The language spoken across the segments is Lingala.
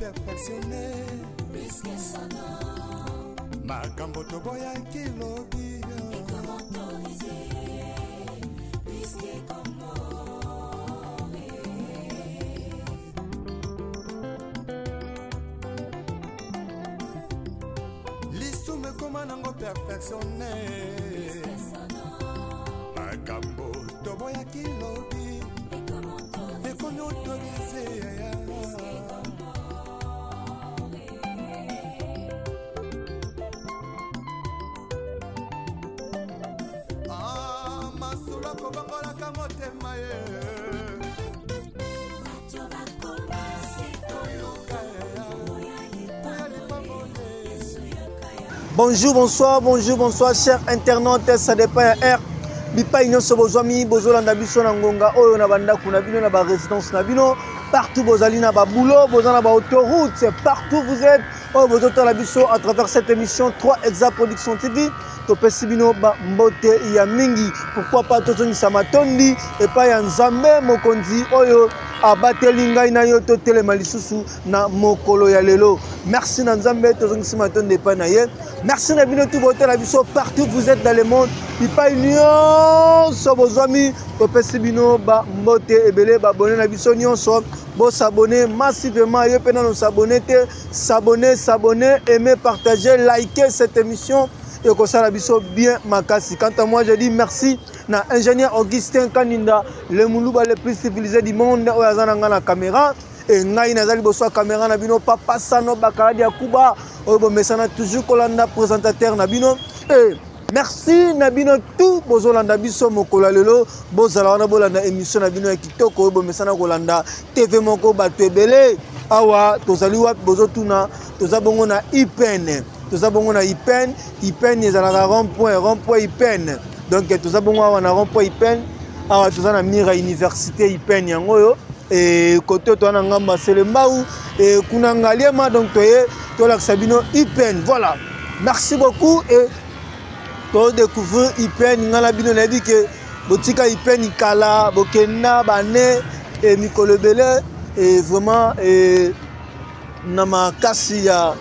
perfectionne makambo toboyaki lobi. Lisumu ekoma nango perfectionne, makambo toboyaki lobi ekomi autorise. Ah, masolo akobongolaka motema ye. Bonjour, bonsoir, bonjour, bonsoir, chers internautes, ça dépend ya heure. Bipai nyonso bozwami, bozolanda biso na ngonga oyo, na bandako na bino, na barésidence na bino, partout bozali, na baboulot, boza na baautoroute, partout vous êtes, oyo bozotala biso à travers cette émission 3 Exa Production TV, topesi bino bambote ya mingi. Pourquoi pas tozongisa matondi epai ya Nzambe mokonzi oyo abateli ngai na yo totelema lisusu na mokolo ya lelo. Merci na Nzambe, tozongisi matondi epai na ye. Merci na bino tu botala biso partout vous êtes dans le monde, bipai nyonso bozwami, topesi bino bambote ebele. Babone na biso nyonso, bosabone massivement. Yo mpe nano s'abonner te, s'abonner, s'abonner, aimer, partager, liker cette émission, ekosala biso bien makasi. Quant à moi, je dis merci na ingénieur Augustin Kaninda, le muluba le plus civilisé du monde, oyo aza na ngai na caméra. E ngai naza liboso ya caméra na bino, Papa Sano Bakaladi ya Kuba, oyo bomesana toujours kolanda, présentateur na bino. E merci na bino tout bozolanda biso mokolo ya lelo. Bozala wana, bolanda émission na bino ya kitoko oyo bomesana kolanda, TV moko bato ebele. Awa tozali wapi? Bozotuna. Toza bongo na IPN, toza bongo na IPN. IPN ezalaka rond point, rond point IPN. Donc toza bongo awa na rond point IPN. Awa toza na mur ya université IPN yango oyo. E kote oyo toza na ngambo ya Selembau, e kuna Ngaliema. Donc toye tolakisa bino IPN. Voilà, merci beaucoup. E todécouvrir IPN ngai na bino. Nayebi ke botika IPN kala, bokenda bane e mikolo ebele. E vraiment e na makasi ya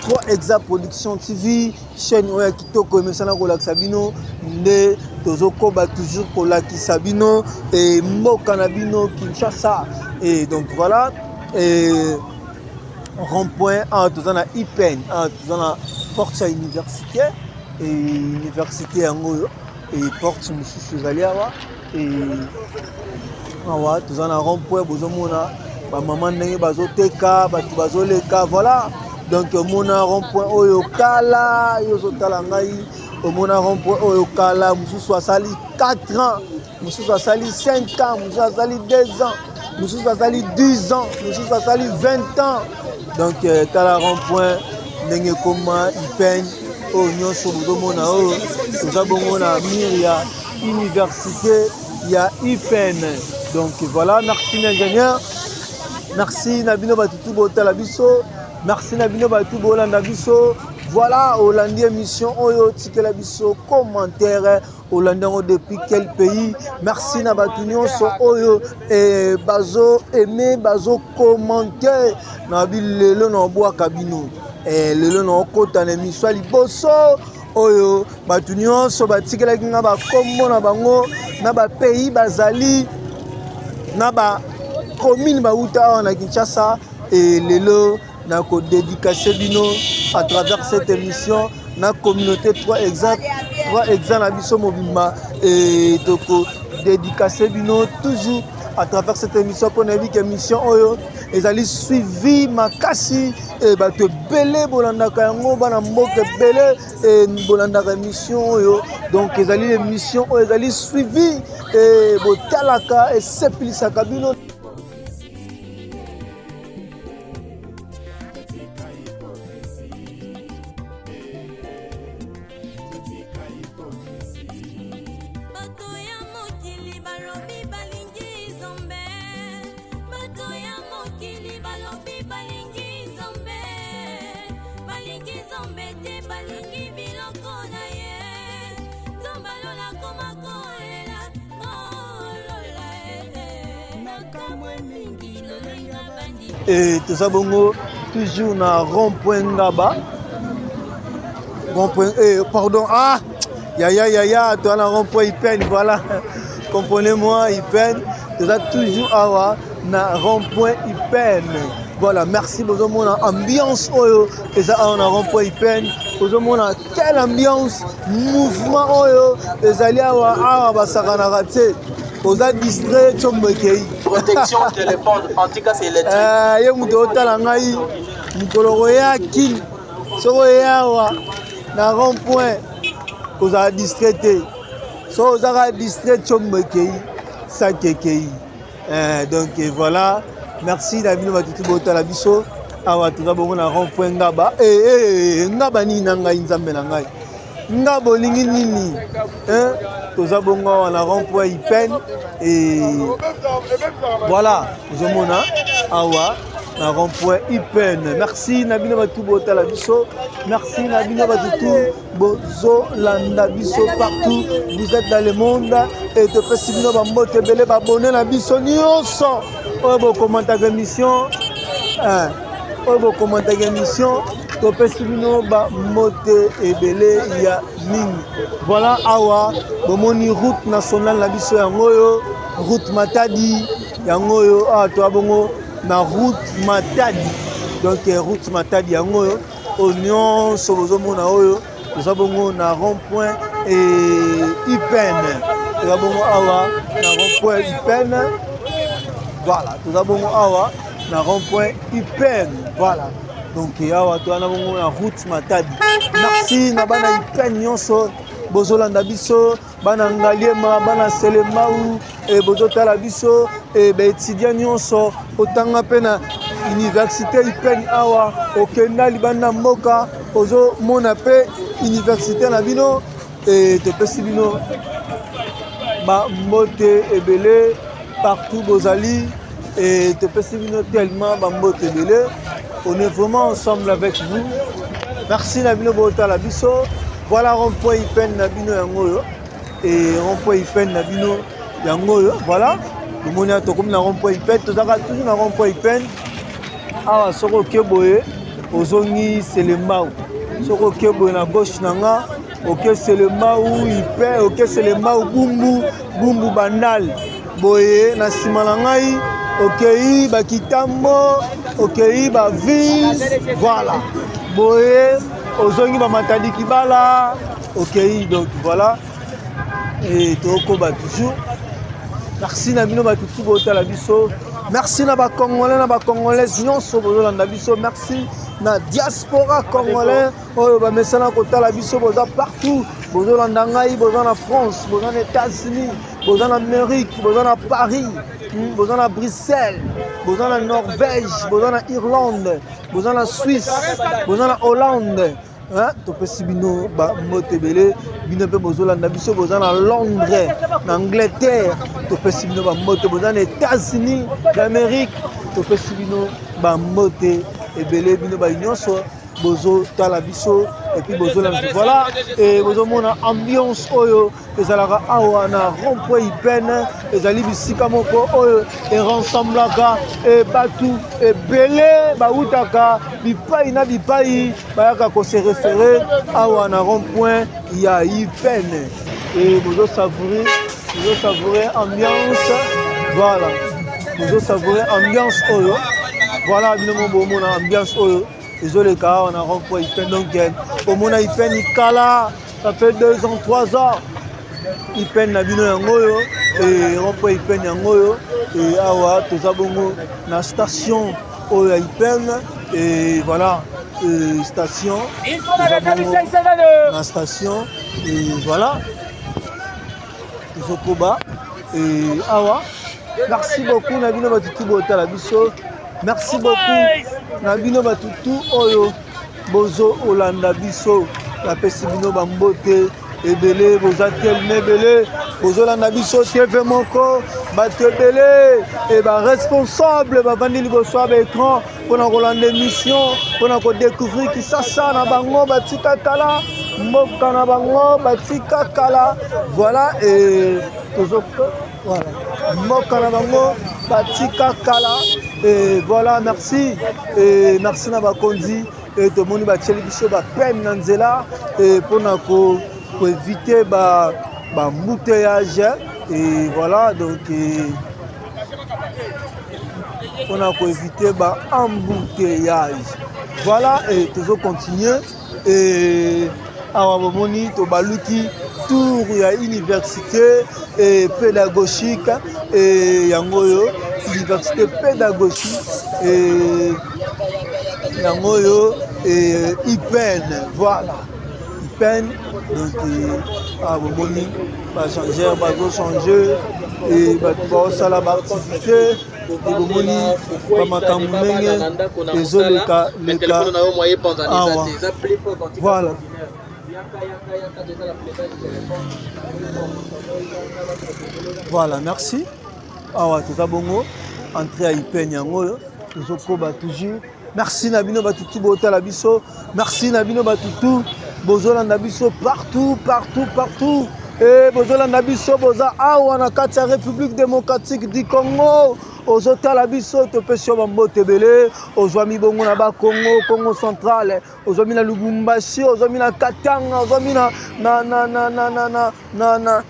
3 Exa Production TV, chaîne oyo ya kitoko emesana kolakisa bino nde tozokoba toujours kolakisa bino e mboka na bino Kinshasa. E donc voilà, e rond point awa toza na IPN. Awa toza na porte ya université. E université yango oyo, e porte mosusu ezali awa. E awa toza na rond point, bozomona bamama ndenge bazoteka, bato bazoleka. Voilà, donc omona rond point oyo kala. Yo ozotala ngai, omona rond point oyo kala. Mosusu asali 4 ans, mosusu asali 5 ans, mosusu asali 2 ans, mosusu asali 10 ans, mosusu asali 20 ans. Donc tala rond point ndenge ekoma. IPN oyo nyonso bozomona oyo, toza bongo na mur ya université ya IPN. Donc voilà, merci na ingénieur, merci na bino bato tu botala biso, merci na bino bato bolanda biso. Voilà, olandi émission oyo, tikela biso commentaire, olandi yango depuis quel pays. Merci na bato nyonso oyo eh, bazo aime, bazo commenter na bilelo. Na obwaka bino eh, lelo na okota na émission ya liboso oyo bato nyonso batikelaki nga bakombo na bango na bapays bazali, na bacommune bauta awa na Kinshasa. E lelo nakodédicace bino à travers cette émission na communauté 3 exact, 3 exact na biso mobimba. E tokodédicace bino toujours à travers cette émission mpo nayebi ke émission oyo ezali suivi makasi. E bato ebele bolandaka yango, bana mboka ebele e bolandaka émission oyo. Donc ezali émission oyo ezali suivi e botalaka, esepelisaka bino. Bato ya mokili balobi balingi Nzambe, bato ya mokili balobi balingi Nzambe, balingi Nzambe te, balingi biloko na ye. Nzambe alola koma kolela olola nakamwe mingi lolenga bandi. E toza bongo. toujours na rond point Ngaba. Rond point, eh, pardon, ah, ya ya ya ya, toza na rond point Ipen, voilà. Comprenez-moi, Ipen, toza toujours awa na rond point Ipen. Voilà, merci bozomona ambiance oyo eza awa na rond point Ipen. Bozomona quelle ambiance, mouvement oyo ezali awa awa basakanaka te. Oza distrait tshombo ekei. Protection téléphone, anti-casse électrique. Eh, ye moto otala ngai mokolo koya kin soki oye awa na rond point kozala distrait te soki ozaka distrait tshombo ekei saki ekei. Eh, donc voilà, merci na bino bato tu botala biso awa. Toza bongo na rond point Ngaba. Eh, eh, eh, Ngaba nini na ngai, nzambe na ngai, Ngaba olingi nini, eh? Toza bongo awa na rond point Ipen et voilà, ozomona awa na rond point Ipen. Merci na bino bato botala biso, merci na bino bato tu bozolanda biso partout vous êtes dans le monde et topesi bino bambote ebele. Babone na biso nyonso oyo bokomantaka émission, oyo bokomantaka émission, topesi bino bambote ebele ya mingi. Voilà, awa bomoni route nationale na biso yango oyo, route Matadi yango oyo. Awa toya bongo na route Matadi, donc route Matadi yango oyo, oyo nyonso bozomona oyo, toza bongo na rond point e Ipen. Toza bongo awa na rond point Ipen. Voilà, toza bongo awa na rond point Ipen. Voilà, donc awa toza na bongo na route Matadi. Merci na bana Ipen nyonso bozolanda biso, bana Ngaliema, bana Selemau e bozotala biso, e baétudiant nyonso otanga mpe na université Ipen awa, okenda libanda mboka, ozomona mpe université na bino e topesi bino bambote ebele partout bozali e topesi bino tellement bambote ebele. On est vraiment ensemble avec vous. Merci na bino botala biso. Voilà, rond point Ipen na bino yango oyo e rond point Ipen na bino yango oyo. Voilà, tomoni awa tokomi na rond point Ipen, tozalaka toujours na rond point Ipen awa. Soki oke boye, ozongi Selembao. Soki oke boye na gauche na nga, oke Selembao Ipen, oke Selembao, Bumbu, Bumbu Bandal boye na nsima na ngai, okei bakitambo, okei bavise. Voilà, boye ozongi bamatadi kibala, okei. Donc voilà, et tokoba toujours. Merci na bino bato tu botala biso, merci na bacongolais na bacongolaise nyonso bozolanda biso, merci na diaspora congolais oyo bamesana kotala biso. Boza partout bozolanda ngai, boza na France, boza na États-Unis, boza na Amérique, boza na Paris, boza na Bruxelles, boza na Norvège, boza na Irlande, boza na Suisse, boza na Hollande. Topesi bino bambote ebele. Bino mpe bozolanda biso, boza na Londres, na Angleterre, topesi bino bambote. Boza na États-Unis d'Amérique, topesi bino bambote ebele. Bino bai nyonso bozotala biso et puis bozolanda biso, voilà, e bozomona ambiance oyo ezalaka awa na rond point Ipen. Ezali bisika moko oyo erassemblaka e bato ebele bautaka bipai na bipai, bayaka kose référer awa na rond point ya Ipen e bozosavourer, bozosavourer ambiance. Voilà, bozosavourer ambiance oyo. Voilà, bino mo bomona ambiance oyo ezoleka awa na rond point Ipen. Donc omona Ipen kala, ça fait 2 ans, 3 ans. Ipen na bino yango oyo e rond point Ipen yango oyo. E awa toza bongo na station oyo ya Ipen et voilà, e station, toza bongo na station et voilà, tozokoba e awa. Merci beaucoup na bino bato tu botala biso, merci beaucoup na bino bato tu oyo bozo olanda biso. Napesi bino bambote ebele. Boza telema ebele, bozolanda biso TV moko, bato ebele e baresponsable bavandi liboso ya baécran mpona kolanda émission, mpona kodécouvrir Kisasa na bango batika kala, mboka na bango batika kala. Voilà, e tozo, voilà, mboka na bango batika kala. Et voilà, merci. Et merci na bakonzi. Et tomoni batieli biso bapeme na nzela et mpona ko koevite ba ba embouteillage. Et voilà, donc mpona koevite ba embouteillage. Voilà, et tozo continuer. Et awa bomoni tobaluki tour ya université et pédagogique et yango oyo université pédagogique et yango oyo et IPN, voilà IPN. Donc awa bomoni bachangeur bazochange et bato baosala baactivité ebomoni bamakambo ndenge ezoleka leka awa. Voilà, voilà, merci. Awa toza bongo entrée ya IPN yango oyo tozokoba toujours. Merci na bino bato tu botala biso, merci na bino bato tu bozolanda biso partout partout partout. E bozolanda biso, boza awa na kati ya République démocratique du Congo, ozotala biso, topesi yo bambote ebele. Ozwami bongo na bakongo, Congo central, ozwami na Lubumbashi, ozwami na Katanga, ozwami na na na na na na na na na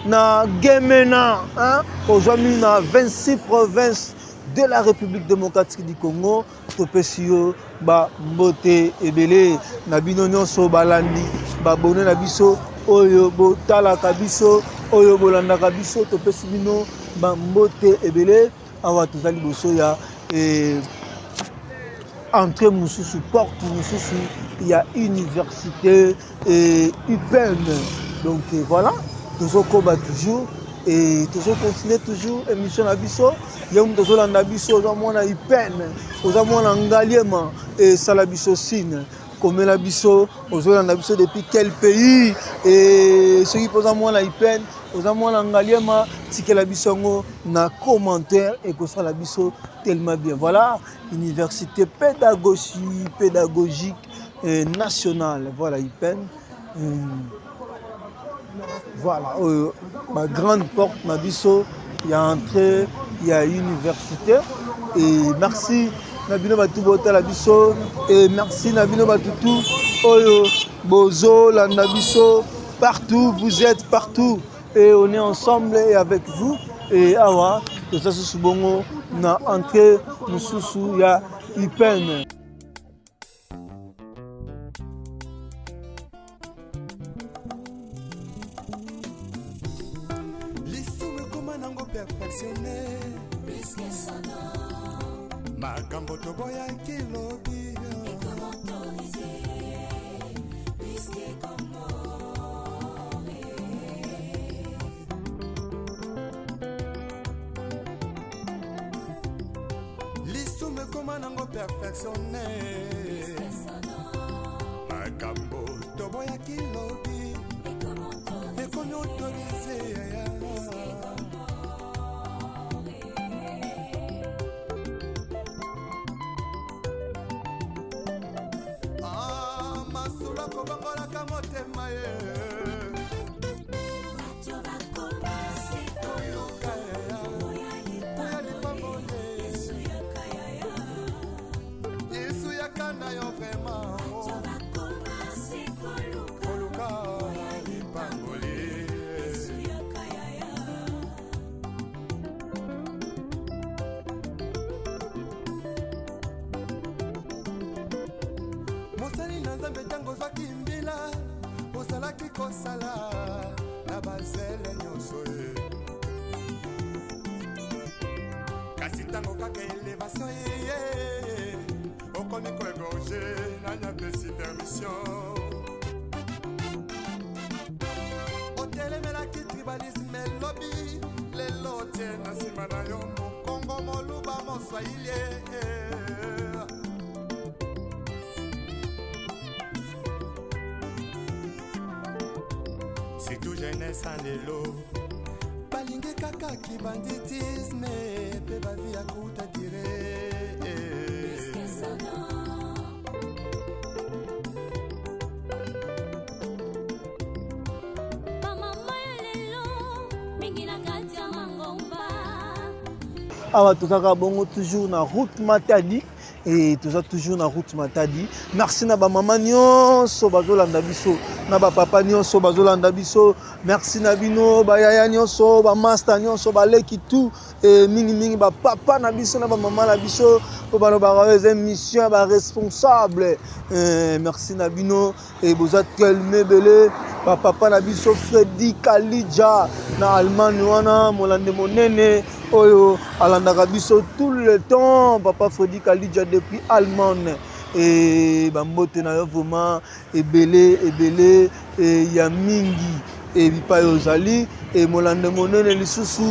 na Gemena, hein? Ozwami na 26 provinces de la République démocratique du Congo, topesi yo bambote ebele na bino nyonso balandi babone na biso oyo botalaka biso, oyo bolandaka biso, topesi bino bambote ebele. Awa toza liboso ya entrée mosusu, porte mosusu ya université et UPN. Donc voilà, tozokoba toujours et tozocontinue toujours émission na biso. Ye moto ozolanda biso, oza mwana UPN, oza mwana Ngaliema, esala biso signe, komela biso ozolanda biso depuis quel pays. Et soki mpo oza mwana UPN, oza mwana Ngaliema, tikela biso yango na commentaire, ekosala biso tellement bien. Voilà, université pédagogique nationale, voilà IPN. Voilà, ma grande porte na biso ya entrée ya université. Et merci na bino bato botala biso, et merci na bino bato tu oyo bozolanda biso partout, vous êtes partout et on est ensemble et avec vous. Et awa toza susu bongo na entrée mosusu ya IPN. Lisumu ekoma nango perfectionne, makambo toboyaki lobi. Lisumu ekoma nango perfectionne, makambo toboyaki lobi ekomi autorise. Ah, masolo akobongolaka motema ye. Luka ya lipamboli, Yesu yaka na yo vraiment koluka lipamboli. Mosali na Nzambe, ntango ozwaki mbila, ozalaki kosala na bazele nyonso ye, kasi ntango kaka elevation eye, okomi koégorge. Nani apesi permission? Otelemelaki tribalisme elobi, lelo tie na nsima na yo mokongo, moluba, moswahili. Surtout jeunesse ya lelo balingi kaka kibanditisme mpe bavi ya kuta dire. Bamama ya lelo mingi na kati ya mangomba. Awa tozaka bongo toujours na route Matadi et toza toujours na route Matadi. Merci na ba mama nyonso bazolanda biso, na ba papa nyonso bazolanda biso. Merci na bino ba yaya nyonso, ba master nyonso, ba leki tout et mingi mingi ba papa na biso na ba mama na biso po balobaka oyo eza mission ya ba responsable. Eh, merci na bino et boza tellement ebele ba papa na biso Freddy Kalidja na Allemagne wana molande monene oyo alandaka biso tout le temps papa Freddy Kalidja depuis Allemagne et bambote na yo vraiment ebele ebele e, ya mingi e bipai ozali e molande monene lisusu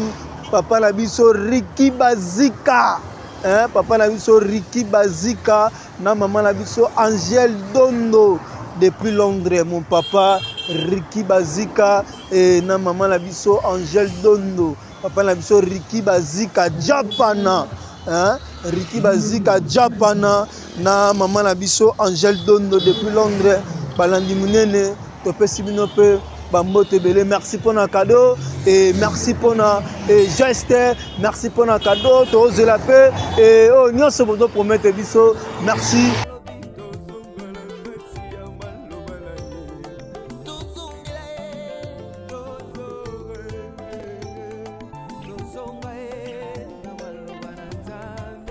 papa na biso Ricky Bazika hein, papa na biso Ricky Bazika na mama na biso Angèle Dondo depuis Londres mon papa Ricky Bazika e na mama na biso Angèle Dondo papa na biso Ricky Bazika Japana hein? Ricky Bazika Japana na mama na biso Angèle Dondo depuis Londres balandi munene topesi bino mpe bambote ebele merci mpona cadeau et merci mpona et geste merci mpona cadeau tozela mpe et oyo nyonso bozopromete biso merci.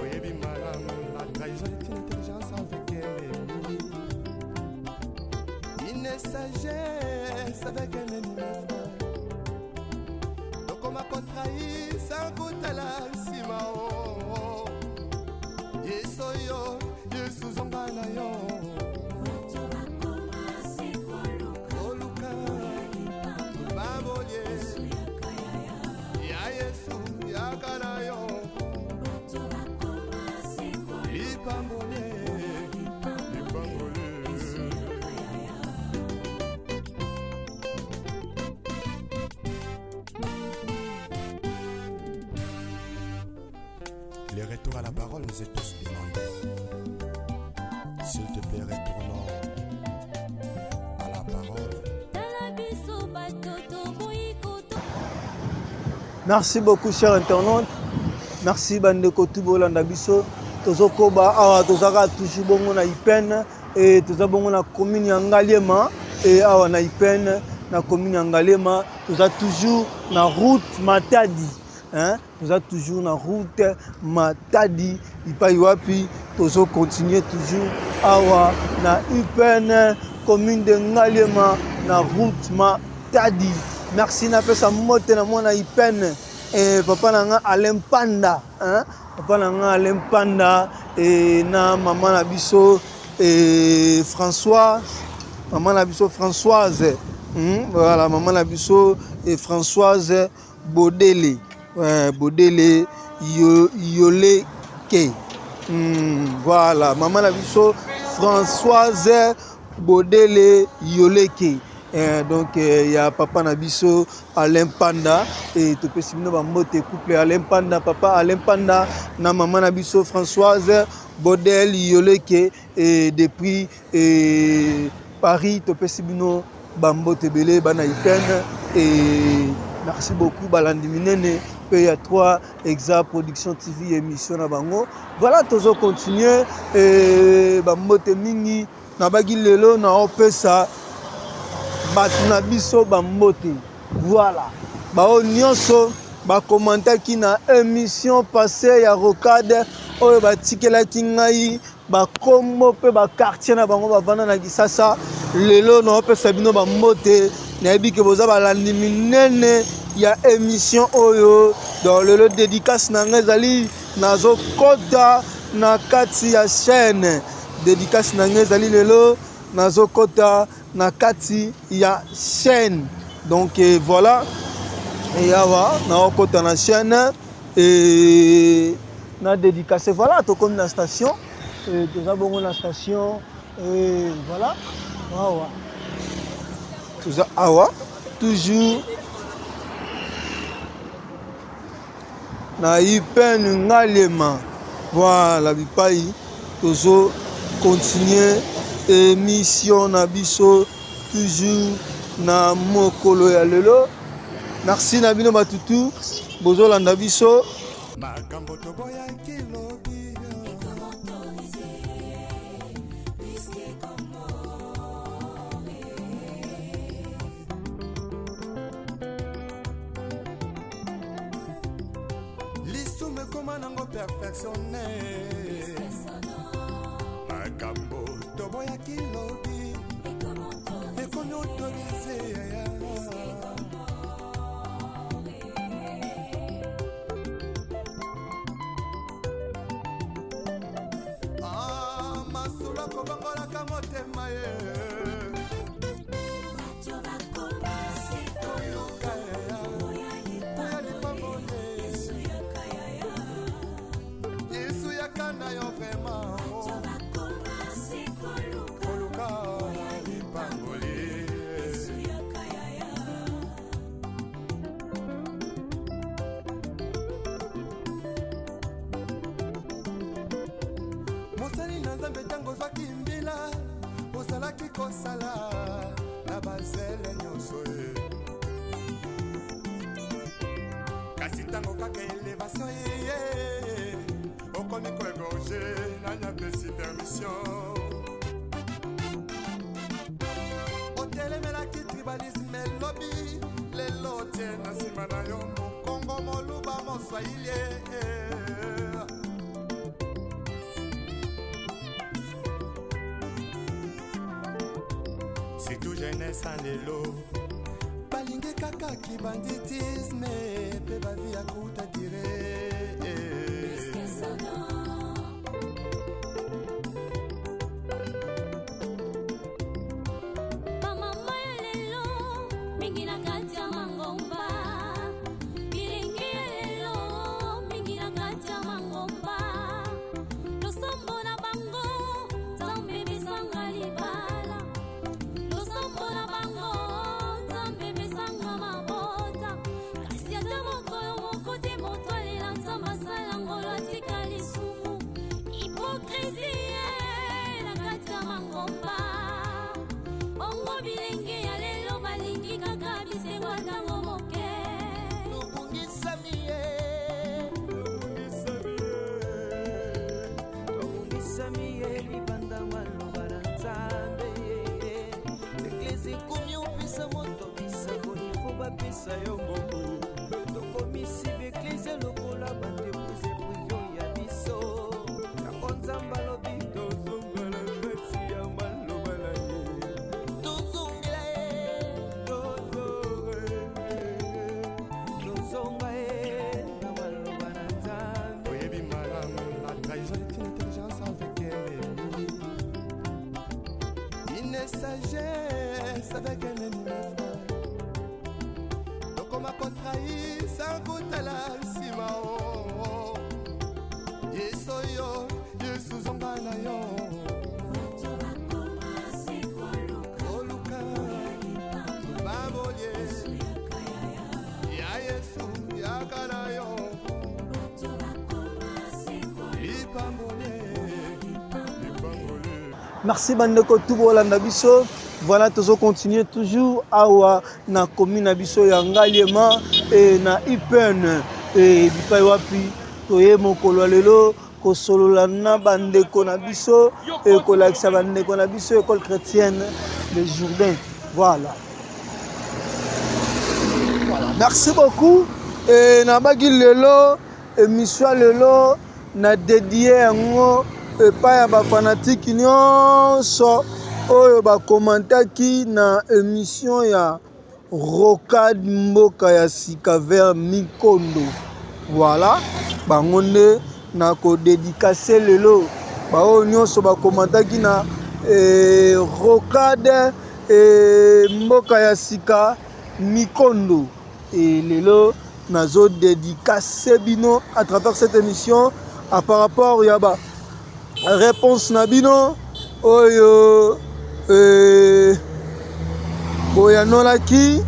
Oyebi malamu la trahison est une intelligence avec un ennemi. Une sagesse avec un ennemi, mes frères. Tokoma kotrahir sans kotala nsima o. Yesu yo, Yesu zonga na yo. Koluka babolie ya Yesu yaka na yo. Lipambole, lipambole. Le retour à la parole nous est tous demandé. S'il te plaît, retournons à la parole. Tala biso bato toboyi koto. Merci beaucoup cher internaute. Merci bandeko tout bolanda biso. Tozokoba awa tozaka toujours bongo na IPN et toza bongo na commune ya Ngaliema et awa na IPN na commune ya Ngaliema toza toujours na route Matadi hein toza toujours na route Matadi bipai wapi tozo continuer toujours awa na UPN commune de Ngaliema na route Matadi. Merci napesa mbote na mwana IPN et papa na nga Alain Panda hein papa na nga Alain Panda et na mama na biso et François mama na biso Françoise voilà mama na biso et Françoise Bodele ouais, Bodele yo, Yoleke voilà mama na biso Françoise Bodele Yoleke donc ya papa na biso Alain Panda et topesi bino bambote couple Alain Panda papa Alain Panda na mama na biso Françoise Bodele Yoleke et depuis et Paris topesi bino bambote ebele bana IPN et merci beaucoup balandi minene pe ya 3 Exa Production TV émission na bango. Voilà tozo continuer et bambote mingi nabaki lelo na opesa bato na biso bambote. Voilà bao nyonso bakomantaki na émission passée ya Rocade oyo batikelaki ngai bakombo mpe bakartier na bango bavanda na Kisasa. Lelo na opesa bino bambote, nayebi ke boza balandi minene ya émission oyo. Donc lelo dédicace na ngai ezali nazokota na kati ya chaîne. Dédicace na ngai ezali lelo nazokota na kati ya chaîne. Donc et voilà, et awa naokota na chaîne et na dédicace. Voilà tokomi na station et toza bongo na station et voilà awa toza awa toujours na IPN Ngaliema. Voilà bipai tozo continuer émission na biso toujours na mokolo ya lelo. Merci na bino batutu bozolanda biso. Makambo toboyaki lobi lisumu ekoma nango perfectionne makambo toboyaki lobi ekomi autorise yaya. Ah, masolo akobongolaka motema ye Koluka yaya, oya lipamboli. Yesu yaka na yo vraiment koluka lipamboli. Mosali na Nzambe, ntango ozwaki mbila, ozalaki kosala na bazele nyonso ye, kasi ntango kaka élévation eye, okomi koégorger. Nani apesi permission? Otelemelaki tribalisme elobi, lelo otie na nsima na yo Mokongo, Moluba, Moswahili. Surtout jeunesse ya lelo balingi kaka kibanditisme mpe bavie ya courte durée. Bamama ya lelo mingi na kati ya mangomba, bilenge ya lelo mingi na kati ya mangomba, losambo na bango Nzambe besanga libala, losambo na bango Nzambe besanga mabota, kasi ata mokolo moko te moto alela Nzambe asala ngolo atika lisumu. Hypocrisie na kati ya mangomba. Bongo bilenge ya lelo balingi kaka bisengo ntango moke. Tobungisami ye, tobungisami ye libanda maloba na Nzambe. Eglise ekomi opesa moto bisango, ifo bapesa yo mbongo. Tokomisi baeglise lokola baentreprise privée ya biso. Yango Nzambe alobi tozongela kati ya maloba na ye. Tozongela ye, tozonga ye na maloba na Nzambe. Oyebi malamu, la trahison est une intelligence avec un ennemi, une sagesse avec un ennemi, mes frères. Tokoma kotrahir sans kotala nsima o. Yesu oyo, Yesu zonga na yo. Koluka babolie ya Yesu yaka na yo lipambolie, lipambolie. Merci bandeko tu bolanda biso. Voilà, tozo continuer toujours awa na commune na biso ya Ngaliema e na IPN e bipai wapi toye mokolo ya lelo kosolola na bandeko na biso e kolakisa bandeko na biso école chrétienne de Jourdain. Voilà, merci beaucoup. E nabaki lelo émission ya lelo na dédié yango epai ya bafanatike nyonso oyo bakomantaki na émission ya Rocade mboka ya sika vers Mikondo. Voilà, bango nde na kodédicace lelo, baoyo nyonso bakomantaki na Rocade mboka ya sika Mikondo. E lelo nazodédicace bino à travers cette émission à par rapport ya ba réponse na bino oyo boyanolaki.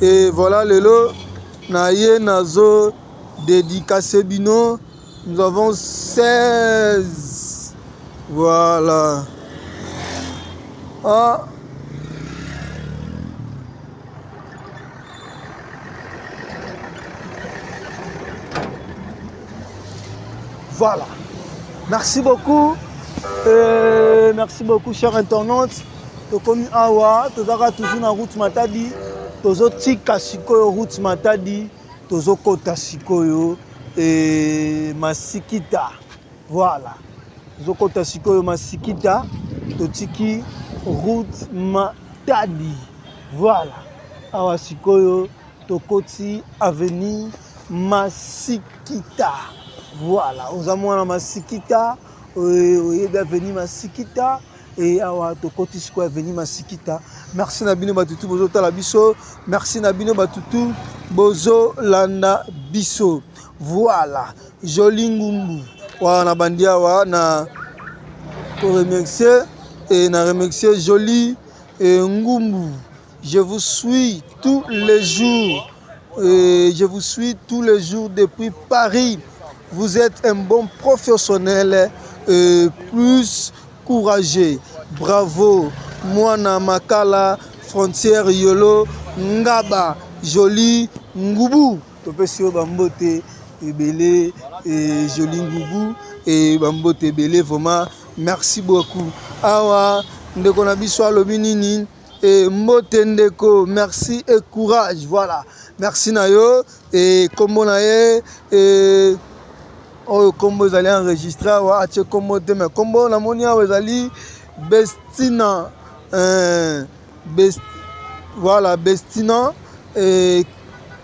Et voilà, lelo na ye nazo dédicace bino. Nous avons 16, voilà. Ah. Voilà, merci beaucoup, merci beaucoup, cher internaute. Tokomi awa, tozaka toujours na route Matadi, tozotika sikoyo route Matadi, tozokota sikoyo Masikita. Voilà, tozokota sikoyo Masikita, totiki route Matadi. Voilà, awa sikoyo tokoti avenue Masikita. Voilà, oza mwana Masikita, oyebi avenue Masikita. E awa tokoti sikoyo avenue Masikita. Merci na bino batutu bozotala biso, merci na bino batutu bozolanda biso. Voilà, Joli Ngumbu wana na bandi awa na koremercier e na remercier Joli Ngumbu. Je vous suis tous les jours. Et je vous suis tous les jours depuis Paris. Vous êtes un bon professionnel, plus courageux. Bravo. Mwana Makala, frontière Yolo, Ngaba, Joli Ngubu. Topesi yo bambote ebele, et Joli Ngubu et bambote ebele, vraiment merci beaucoup. Awa ndeko na biso alobi nini? Et mbote ndeko, merci et courage. Voilà, merci na yo. Et kombo na ye, et oyo kombo ezali enregistré awa, atie kombo te, mais kombo namoni awa ezali Bestina, Best, voilà, Bestina et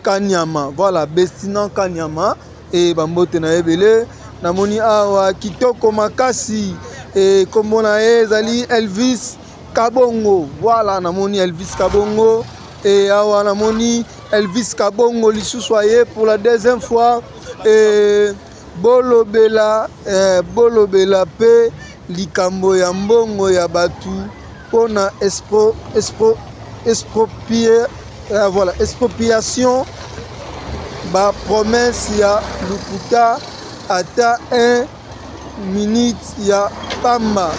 Kanyama. Voilà, Bestina Kanyama et bambote na ebele. Namoni awa kitoko makasi et kombo na ye ezali Elvis Kabongo. Voilà, namoni Elvis Kabongo et awa namoni Elvis Kabongo lisusu aye pour la deuxième fois. Et bolobela, bolobela pe likambo ya mbongo ya batu pona espropier, voilà, expropriation, ba promesse ya lukuta ata 1 minute ya pamba.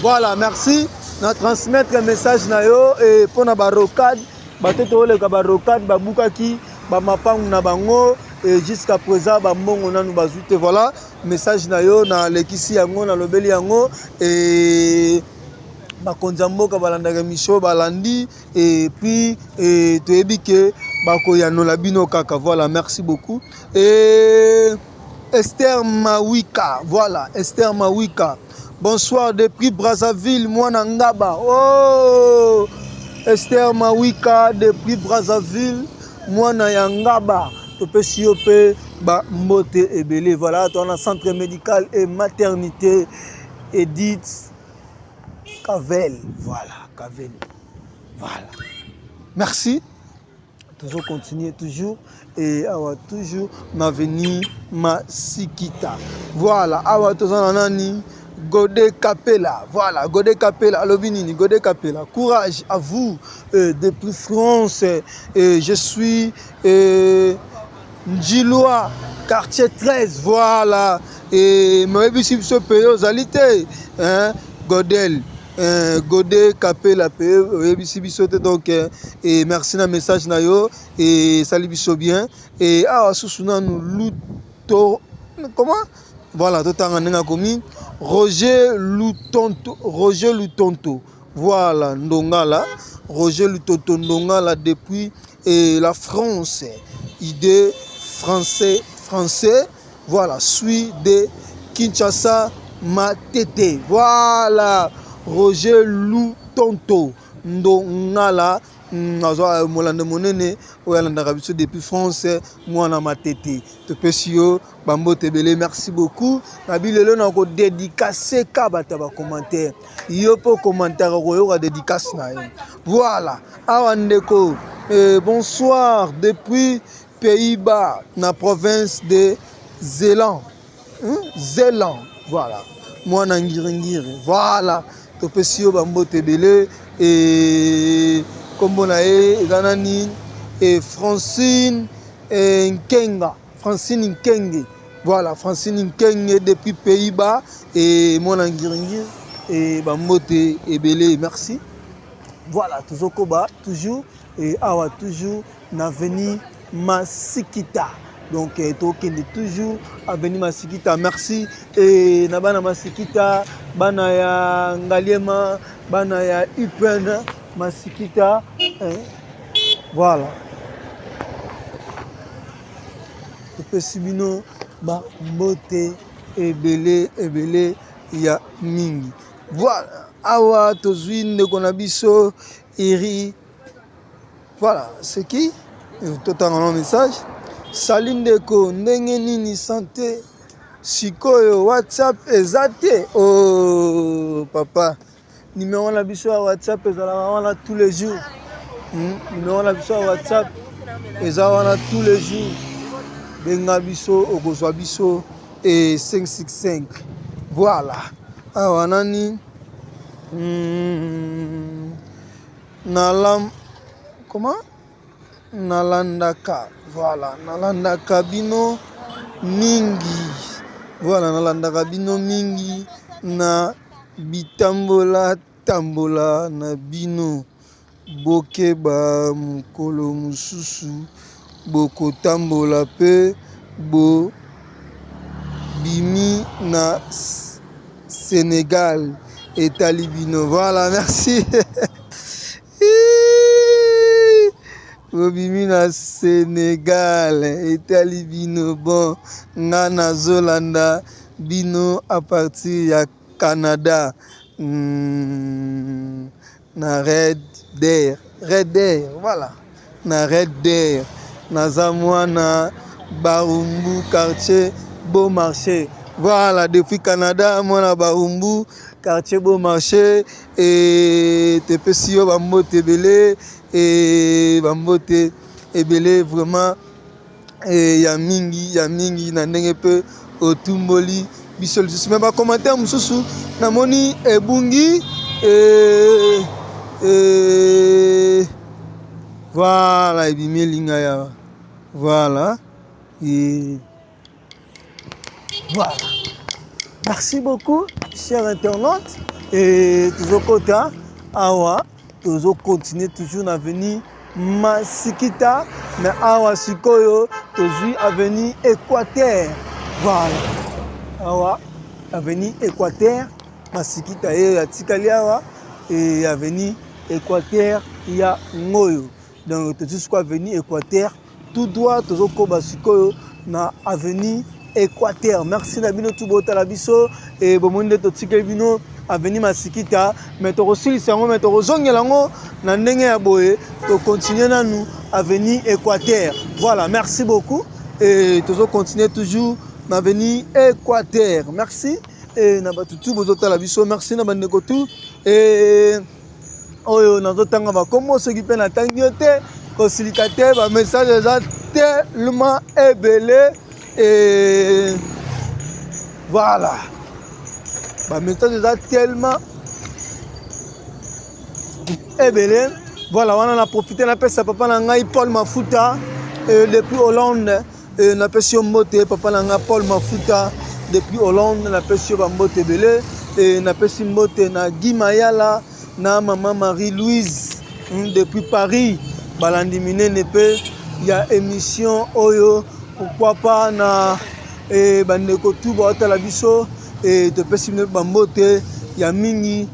Voilà, merci na transmettre message na yo. Et pona ba rocade, bato oleka ba rocade babukaki ba mapangu na bango et jusqu'à présent ba mbongo nanu bazwi te. Voilà, message na yo na lekisi yango, na lobeli yango et bakonzi ya mboka balandaka émission balandi et puis et toyebi ke bakoyanola bino kaka. Voilà, merci beaucoup. Et Esther Mawika, voilà, Esther Mawika, bonsoir depuis Brazzaville, mwana Ngaba. Oh, Esther Mawika depuis Brazzaville, mwana ya Ngaba. Topesi yo pe ba mbote ebele. Voilà, toi na centre médical et maternité Edith Cavell. Voilà, Cavell. Voilà. Merci. Toujours continuer, toujours. Et awa toujours ma venue Masikita. Voilà, awa tozana nani Godé Capella. Voilà, Godé Capella, alobi nini, Godé Capella. Courage à vous, depuis France. Et je suis Ndjilois, quartier 13. Voilà. Et moyebisi biso pe ozali te, hein, Godel. Godé Capella pe oyebisi biso te. Donc, et merci na message na yo et sali biso bien. Et awa susu nanu Luto, comment? Voilà, totanga ndenge akomi Roger Lutonto, Roger Lutonto. Voilà, Ndongala, Roger Lutonto Ndongala depuis et la France. Idée français, français. Voilà, suis de Kinshasa Matete. Voilà, Roger Lutonto Ndongala. Nazwa molande monene oyo alandaka biso depuis France, mwana Matete. Topesi yo bambote ebele, merci beaucoup. Na bilelo na ko dédicacer ka bato ba commentaire. Yo po commentaire koyoka dédicace na yo. Voilà, awa ndeko, bonsoir depuis Pays-Bas, na province de Zéland. Hein? Zéland, voilà. Mwana ngiringiri. Voilà. Topesi yo bambote ebele et kombo na ye eza nani? Et Francine et Nkenga. Francine Nkenge. Voilà, Francine Nkenge depuis Pays-Bas et mwana ngiringiri et bambote ebele, merci. Voilà, tozokoba toujours et awa toujours na avenue Masikita. Donc eh, tokende toujours avenue Masikita. Merci et na bana Masikita, bana ya Ngaliema, bana ya UPN Masikita, eh. Voilà, topesi bino bambote ebele ebele ya mingi. Voilà, awa tozwi ndeko na biso Iri. Voilà, c'est qui? Totanga no message. Salut ndeko, ndenge nini santé? Sikoyo WhatsApp eza te. Oh papa, numéro na biso ya WhatsApp ezalaka wana tous les jours. Numéro na biso ya WhatsApp eza wana tous les jours. Benga biso, okozwa biso e 565. Voilà. Awa nani? Nalam comment? Nalandaka, voilà, nalandaka bino mingi. Voilà, nalandaka bino mingi na bitambola tambola na bino. Bokeba mokolo mosusu bokotambola pe bobimi na Sénégal etali bino. Voilà, merci. Bobimi na Sénégal etali bino. Bon, nga nazolanda bino à partir ya Canada, na Red Deer, Red Deer, voilà, na Red Deer. Naza mwana Barumbu, quartier Beau Marché. Voilà, depuis Canada, mwana Barumbu, quartier Beau Marché. Et tepesi yo bambote ebele, et bambote ebele vraiment, et ya mingi ya mingi na ndenge pe otumboli biso lisusu. Mais ba commentaire mosusu namoni ebungi, et, et voilà, ebimi elinga ya voilà, et voilà. Merci beaucoup, chers internautes. Et toujours kota awa, toujours continuer toujours na avenue Masikita, mais awa sikoyo tozwi avenue Équateur. Voilà, awa avenue Équateur Masikita ye atikali awa, et avenue Équateur ya ngoyo. Donc tozwi sikoyo avenue Équateur tout droit, tozokoba sikoyo na avenue Équateur. Merci na bino tout botala biso, et bomoni nde totikeli bino avenue Masikita, mais tokosilisa yango, mais tokozongela yango na ndenge ya boye, tokontinue nanu avenue Équateur. Voilà, merci beaucoup, et tozokontinue toujours na avenue Équateur. Merci et na bato tout bozotala biso, merci na bandeko tout. Et oyo nazotanga bakombo, soki mpe natangi yo te, kosilika te, ba message eza tellement ebele. Et voilà, ba message eza tellement ebele. Voilà, wana na profite napesa papa na ngai Paul Mafuta, depuis Hollande. Napesi yo mbote papa na ngai Paul Mafuta depuis Hollande, napesi yo bambote ebele. Napesi mbote na Guy Mayala na mama Marie-Louise depuis Paris, balandi minene pe ya émission oyo. Pourquoi pas na bandeko tout baotala biso, topesi bino bambote ya mingi.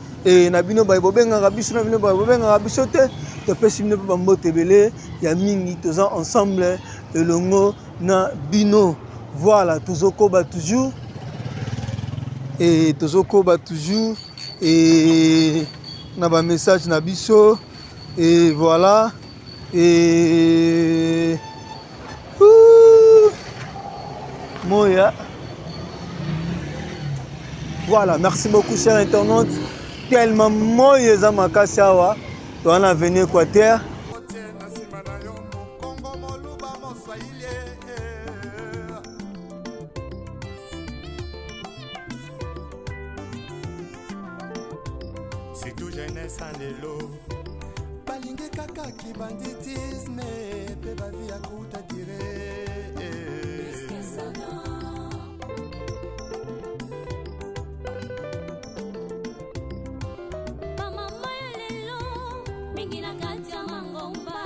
Na bino baye bobengaka biso, na bino baye bobengaka biso te, topesi bino mpe bambote ebele ya mingi. Toza ensemble elongo na bino. Voilà, tozokoba toujours, et tozokoba toujours et na ba message na biso. Et voilà, et ouh, moya. Voilà, merci beaucoup chers internautes. Tellement moya eza makasi awa, toza na avenue Équateur. Surtout jeunesse en lelo balingi kaka kibanditisme pe bavi ya kuta dire. Bamama ya lelo mingi na kati ya mangomba,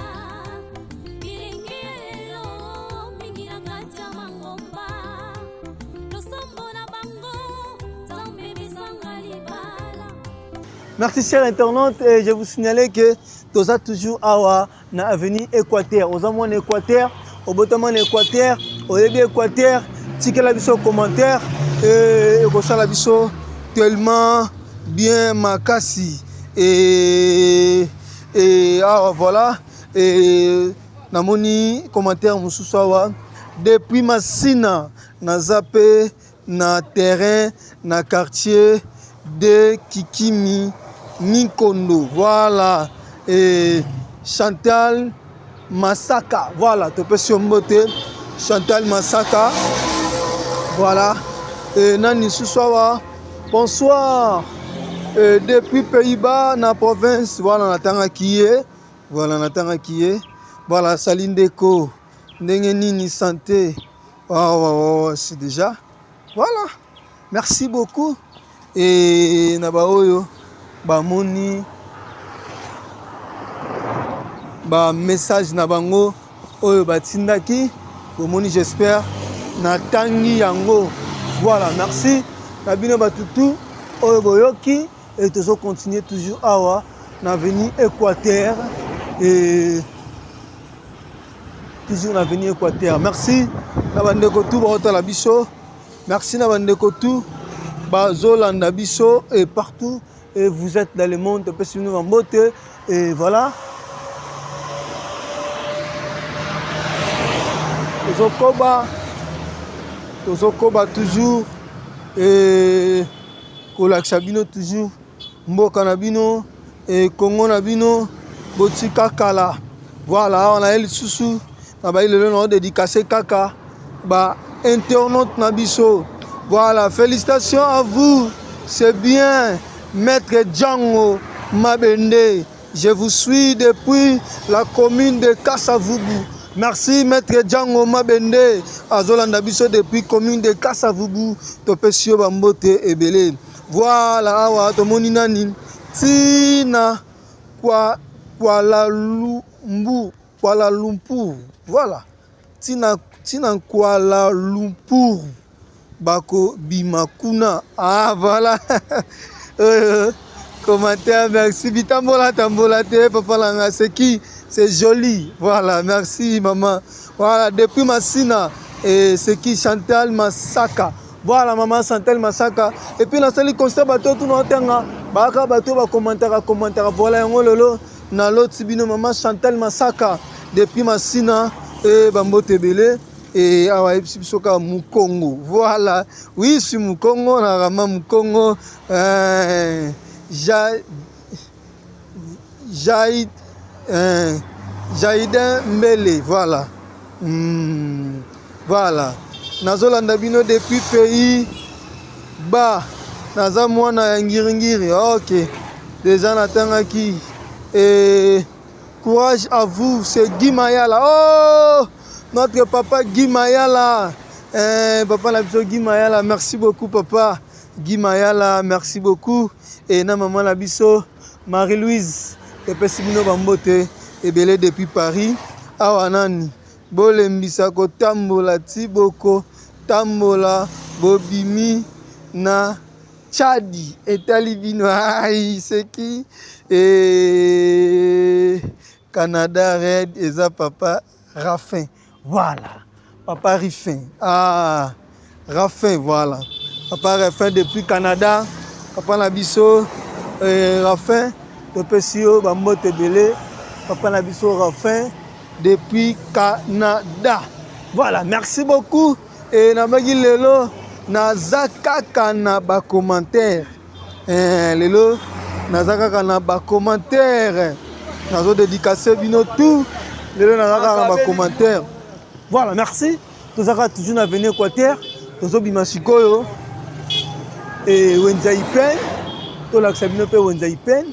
bilenge ya lelo mingi na kati ya Merci, chers internautes. Et je vous signalais que toza toujours awa na avenue Équateur. Oza mwana Équateur, obotama na Équateur, oyebi Équateur, tikela biso commentaire et ekosala biso tellement bien makasi. Et awa voilà et namoni commentaire mosusu awa depuis Masina naza pe na terrain na quartier de Kikimi Mikondo. Voilà. Et Chantal Masaka. Voilà, topesi yo mbote Chantal Masaka. Voilà. Et nani lisusu awa? Bonsoir. Et depuis Pays-Bas na province, voilà natangaki ye. Voilà natangaki ye. Voilà, sali ndeko. Ndenge nini santé? Oh, oh, oh, c'est déjà. Voilà. Merci beaucoup. Et na ba oyo bamoni ba message na bango oyo batindaki bomoni, j'espère natangi yango. Voilà, merci na bino batutu oyo boyoki et tozo continuer toujours awa na avenue Équateur et toujours na avenue Équateur. Merci na bandeko tout baotala biso. Merci na bandeko tout bazolanda biso et partout et vous êtes dans le monde, topesi bino bambote et voilà. Tozokoba, tozokoba toujours et kolakisa bino toujours mboka na bino e Congo na bino botika kala. Voilà, awa naye lisusu na bayi lelo na dédicace kaka ba internaute na biso. Voilà, félicitations à vous, c'est bien Maître Django Mabende. Je vous suis depuis la commune de Kasavubu. Merci Maître Django Mabende azolanda biso depuis commune de Kasavubu. Topesi yo bambote ebele. Voilà, awa tomoni nani tina kwa Kuala Lumpur, Kuala Lumpur. Voilà, tina tina Kuala Lumpur bako bima kuna. Ah voilà. Commentaire, merci. Bitambola tambola te papa langa, c'est qui? C'est joli. Voilà, merci maman. Voilà, depuis Masina et c'est qui? Chantal Masaka. Voilà maman Chantal Masaka. Et puis nasali constat bato tout na tanga baka bato ba commentaire commentaire. Voilà yango lolo na loti bino maman Chantal Masaka depuis Masina et bambote belé. Et awa yebisi biso kaka Mukongo. Voilà, oui, suis Mukongo na rama Mukongo. Jaïd Jaïdin Mbele. Voilà. Voilà. Nazolanda bino depuis pays ba naza mwana ya ngiringiri. Ok, déjà natangaki. Et courage à vous, c'est Guy Mayala. Oh, notre papa Guy Mayala. Papa na biso Guy Mayala, merci beaucoup papa Guy Mayala, merci beaucoup. Et na maman na biso Marie-Louise, epesi bino bambote ebele depuis Paris. Awa nani bolembisa kotambola ti boko tambola bobimi na Tchadi etali bino. Ai c'est qui? Et Canada Red eza papa Raffin. Voilà, papa Riffin. Ah, Raffin, voilà. Papa Raffin depuis Canada. Papa na biso Raffin, topesi yo bambote ebele. Papa na biso Raffin depuis Canada. Voilà, merci beaucoup. Et nabaki lelo naza kaka na ba commentaire. Lelo naza kaka na ba commentaire. Nazo dédicacer bino tout. Lelo naza kaka na ba commentaire. Voilà, merci. Tozaka toujours na avenue Équateur. Tozo bima sikoyo. Et Wenza Ipen. Tolakisa bino pe Wenza Ipen.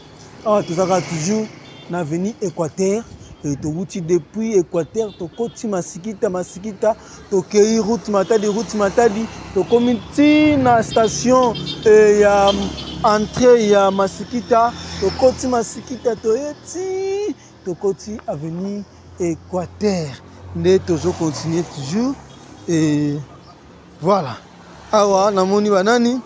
Ah, tozaka toujours na avenue Équateur. Et towuti depuis Équateur, tokoti Masikita, Masikita, tokei route Matadi, route Matadi, tokomi ti na station ya entrée ya Masikita, tokoti Masikita, toyeti, tokoti avenue Équateur. Nde tozo continuer toujours et voilà. Awa namoni banani?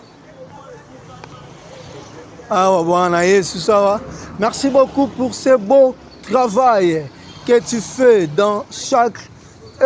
Awa bwana Yesu sawa. Merci beaucoup pour ce beau travail que tu fais dans chaque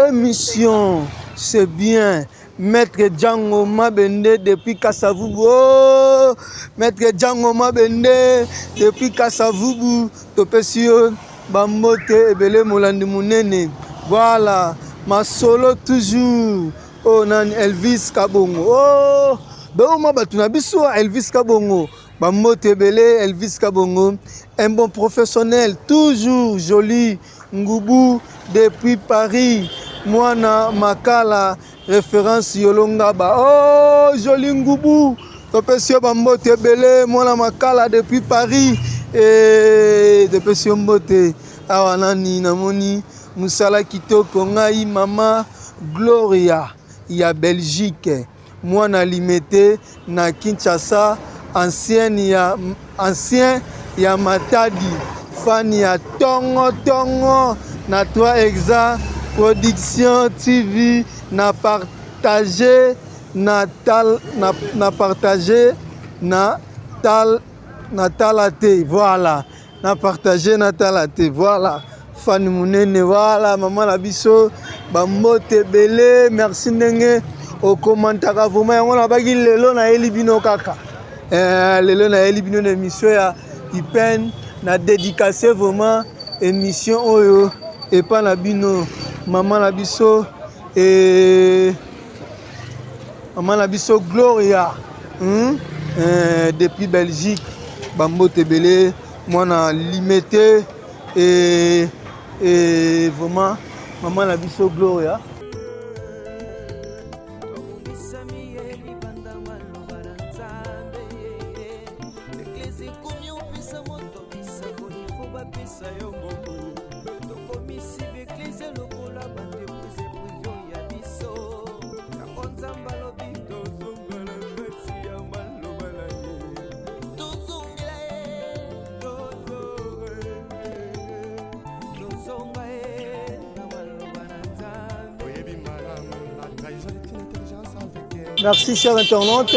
émission. C'est bien. Maître Django Mabende depuis Kasavubu. Oh, Maître Django Mabende depuis Kasavubu. Topesi yo bambote ebele molandi munene. Voilà, masolo toujours. Oh nani Elvis Kabongo. Oh, beoma bato na biso Elvis Kabongo. Bambote ebele Elvis Kabongo, un bon professionnel, toujours joli. Ngubu depuis Paris. Mwana Makala référence Yolongaba. Oh, joli Ngubu. Topesi yo bambote ebele mwana Makala depuis Paris. Eh, topesi yo mbote awa nani namoni mosala kitoko ngai mama Gloria ya Belgique mwana Limete na Kinshasa ancienne ya ancien ya Matadi fan ya tongo tongo na 3 Exa Production TV na partage na tal na, na partage na tal na tala te voilà na partage na tala te voilà fan munene voilà mama na biso bambote ebele merci ndenge okomantaka vraiment yango nabaki lelo nayeli bino kaka eh, lelo nayeli bino na émission ya ipen na dédicace vraiment émission oyo epa na bino mama na biso e mama na biso Gloria Eh, depuis Belgique bambote ebele mwana Limete et vraiment mama na biso Gloria. Tobongisami ye libanda maloba na Nzambe. Eglise ekomi opesa moto bisakoli fo bapesa yo mbongo. Tokomisi baeglise lokola baentreprise prive ya biso. Yango Nzambe alobi tozonga na kati ya maloba na ye. Tozongela ye, tozonga ye, tozonga ye na maloba na Nzambe. Oyebi malamu la trahison est une intelligence avec elle. Merci cher internaute.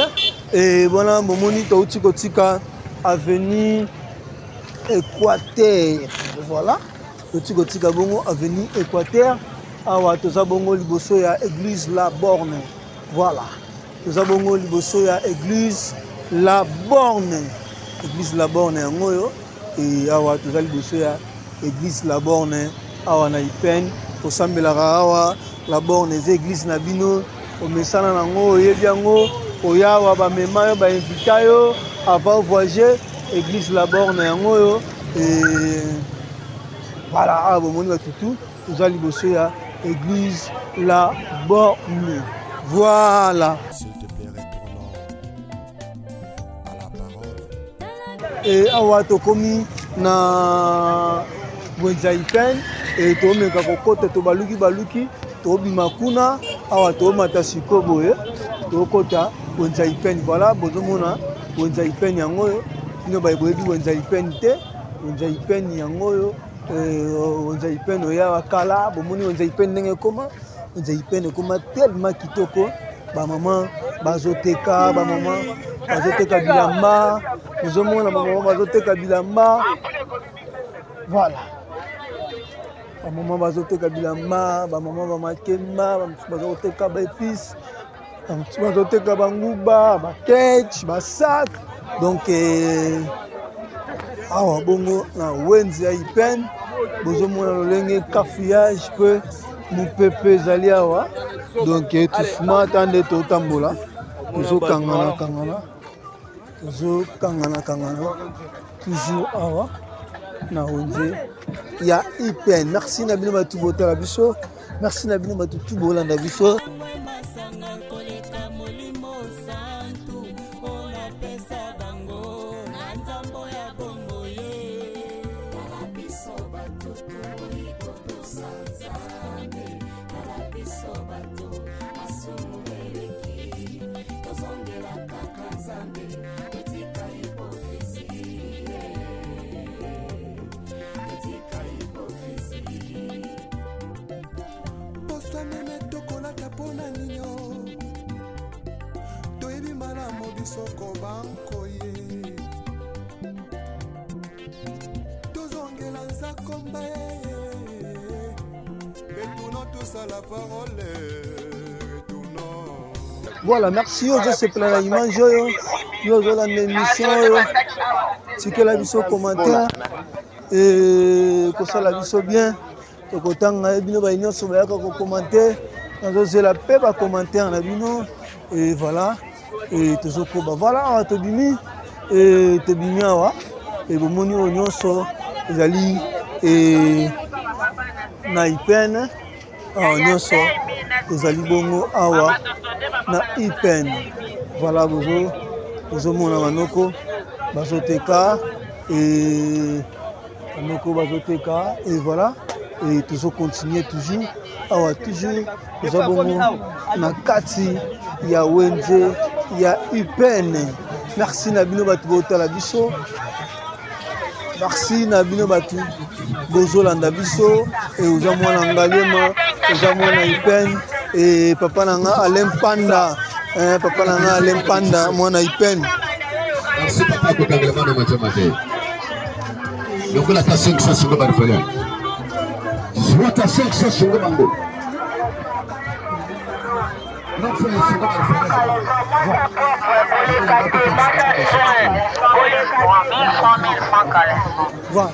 Et voilà, bomoni touti kotika avenue Équateur. Voilà. Touti kotika bongo avenue Équateur. Awa toza bongo liboso ya église La Borne. Voilà. Toza bongo liboso ya église La Borne. Église La Borne yango oyo. Et awa toza liboso ya église La Borne awa na Ipen. Tosambelaka awa La Borne eza église na bino. Omesana nango, oyebi yango, oya awa bamema yo, bainvita yo avant voyager. Église La Borne yango oyo. Et voilà, awa bomoni bato tout toza liboso ya église La Borne. Voilà. S'il te plaît, retournons à la parole. E awa tokomi na wenze Ipen e tomeka kokota, tobaluki baluki, tobima kuna awa, tomata sikoyo boye, tokota wenze Ipen. Voilà, bozomona wenze Ipen yango oyo. Bino boyebi wenze Ipen te? Wenze Ipen yango oyo, wenze Ipen oyo kala. Bomoni wenze Ipen ndenge ekoma? Wenze Ipen ekoma tellement kitoko. Bamama bazoteka, bamama bazoteka bilamba, ozomona bamama bazoteka bilamba. Voilà, bamama bazoteka bilamba, bamama bamakemba, bamosusu bazoteka baépice, bamosusu bazoteka banguba, baketch, basac. Donc eh, awa bongo na wenze ya Ipen, bozomona lolenge cafouillage mpe mopepe ezali awa. Donc étouffement ata nde totambola, tozokangana kangana, tozokangana kangana toujours awa na wenze ya Ipen. Merci na bino bato botala biso, merci na bino bato tu bolanda biso. Masanga koleka molimo santu onapesa bango na nzambo ya bongo ye. Tala biso bato tokoki kotosa Nzambe. Tala biso bato masumu eleki, tozongela kaka Nzambe, totika hypocrisie, totika hypocrisie. Poso meme tokolata mpona ninyo, toyebi malamu biso kobanko ye. Eza komba retournons tous à la parole, retournons. Voilà, merci. Yo ozosepela na image oyo, yo ozolanda émission oyo, tikela biso commentaire, kosala biso bien. Tokotanga ye bino baye nyonso bayaka kokomante, nazozela mpe bacommentaire na bino. Et voilà, et tozokoba. Voilà, awa tobimi, et tobimi awa, et bomoni oyo nyonso ezali e na IPN. Awa nyonso ezali bongo awa na IPN. Voilà, bozo bozomona banoko bazoteka, et banoko bazoteka, et voilà, et tozo continuer toujours awa, toujours toza bongo na kati ya wenze ya UPN. Merci na bino bato botala biso, merci na bino bato bozolanda biso. E oza mwana Ngaliema, oza mwana UPN, e papa na nga Alain Panda, papa na nga Alain Panda, mwana UPN. Merci papa kokangela bana motema te. Lokola ta 500 sunga ba orphelin. Zwa ta 500 sunga bango. Voilà.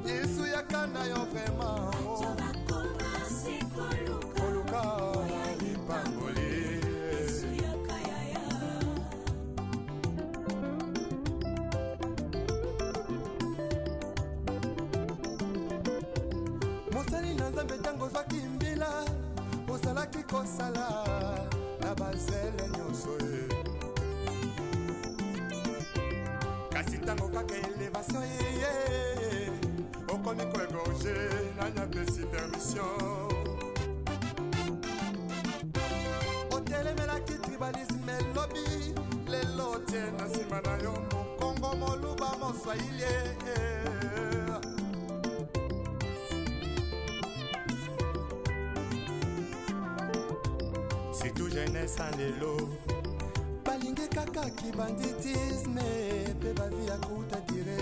Yesu yaka na yo vraiment. Koluka lipamboli. Mosali na Nzambe, ntango ozwaki mbila, ozalaki kosala na bazele nyonso ye. Kasi ntango kaka elevation ye, okomi koégorger, nani apesi permission? Otelemelaki tribalisme elobi, lelo otie na nsima na yo mokongo, moluba, moswahili. Surtout jeunesse ya lelo balingi kaka kibanditisme mpe bavi ya kuta dire.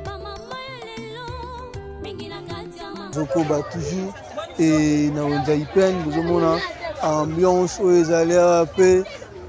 Bamama ya lelo mingi na kati ya mama. Zokoba toujours e na wenze ya IPN, bozomona ambiance oyo ezali awa mpe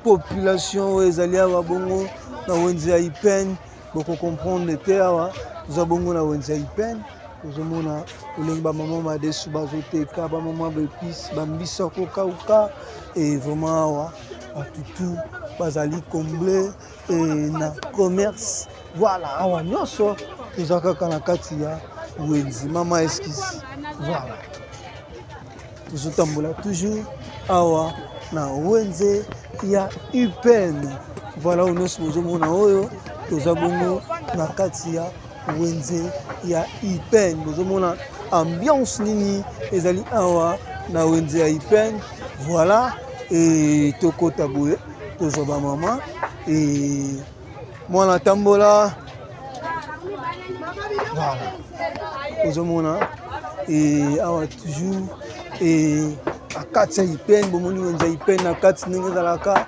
population oyo ezali awa bongo na wenze ya IPN. Bokocomprendre te, awa toza bongo na wenze ya IPN. Ozomona olenge bamama madesu bazoteka, bamama baépices, bambisi ya kokauka, e vraiment awa batutu bazali comble e na commerce. Voilà, awa nyonso toza kaka na kati ya wenze mama eskise. Voilà, tozotambola toujours awa na wenze ya UPN. Voilà, oyo nyonso bozomona oyo toza bongo na kati ya wenze ya UPN. Bozomona ambiance nini ezali awa na wenze ya UPN. Voilà, e tokota boye, tozwa bamama e mwana tambola. Voilà, ozomona e awa toujours e na kati ya IPN, bomoni wenze ya IPN na kati ndenge ezalaka.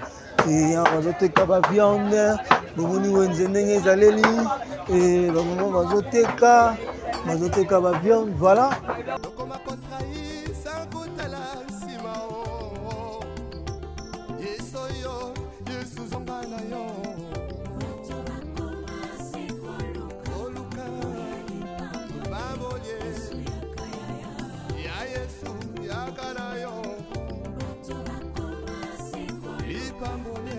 E awa bazoteka baviande, bomoni wenze ndenge ezaleli, e bamama bazoteka baviande. Voilà. Tokoma kotrahir sans kotala nsima o. Yesu oyo, Yesu zonga na yo. Koluka lipamboli ya Yesu, yaka na yo lipamboli, lipamboli.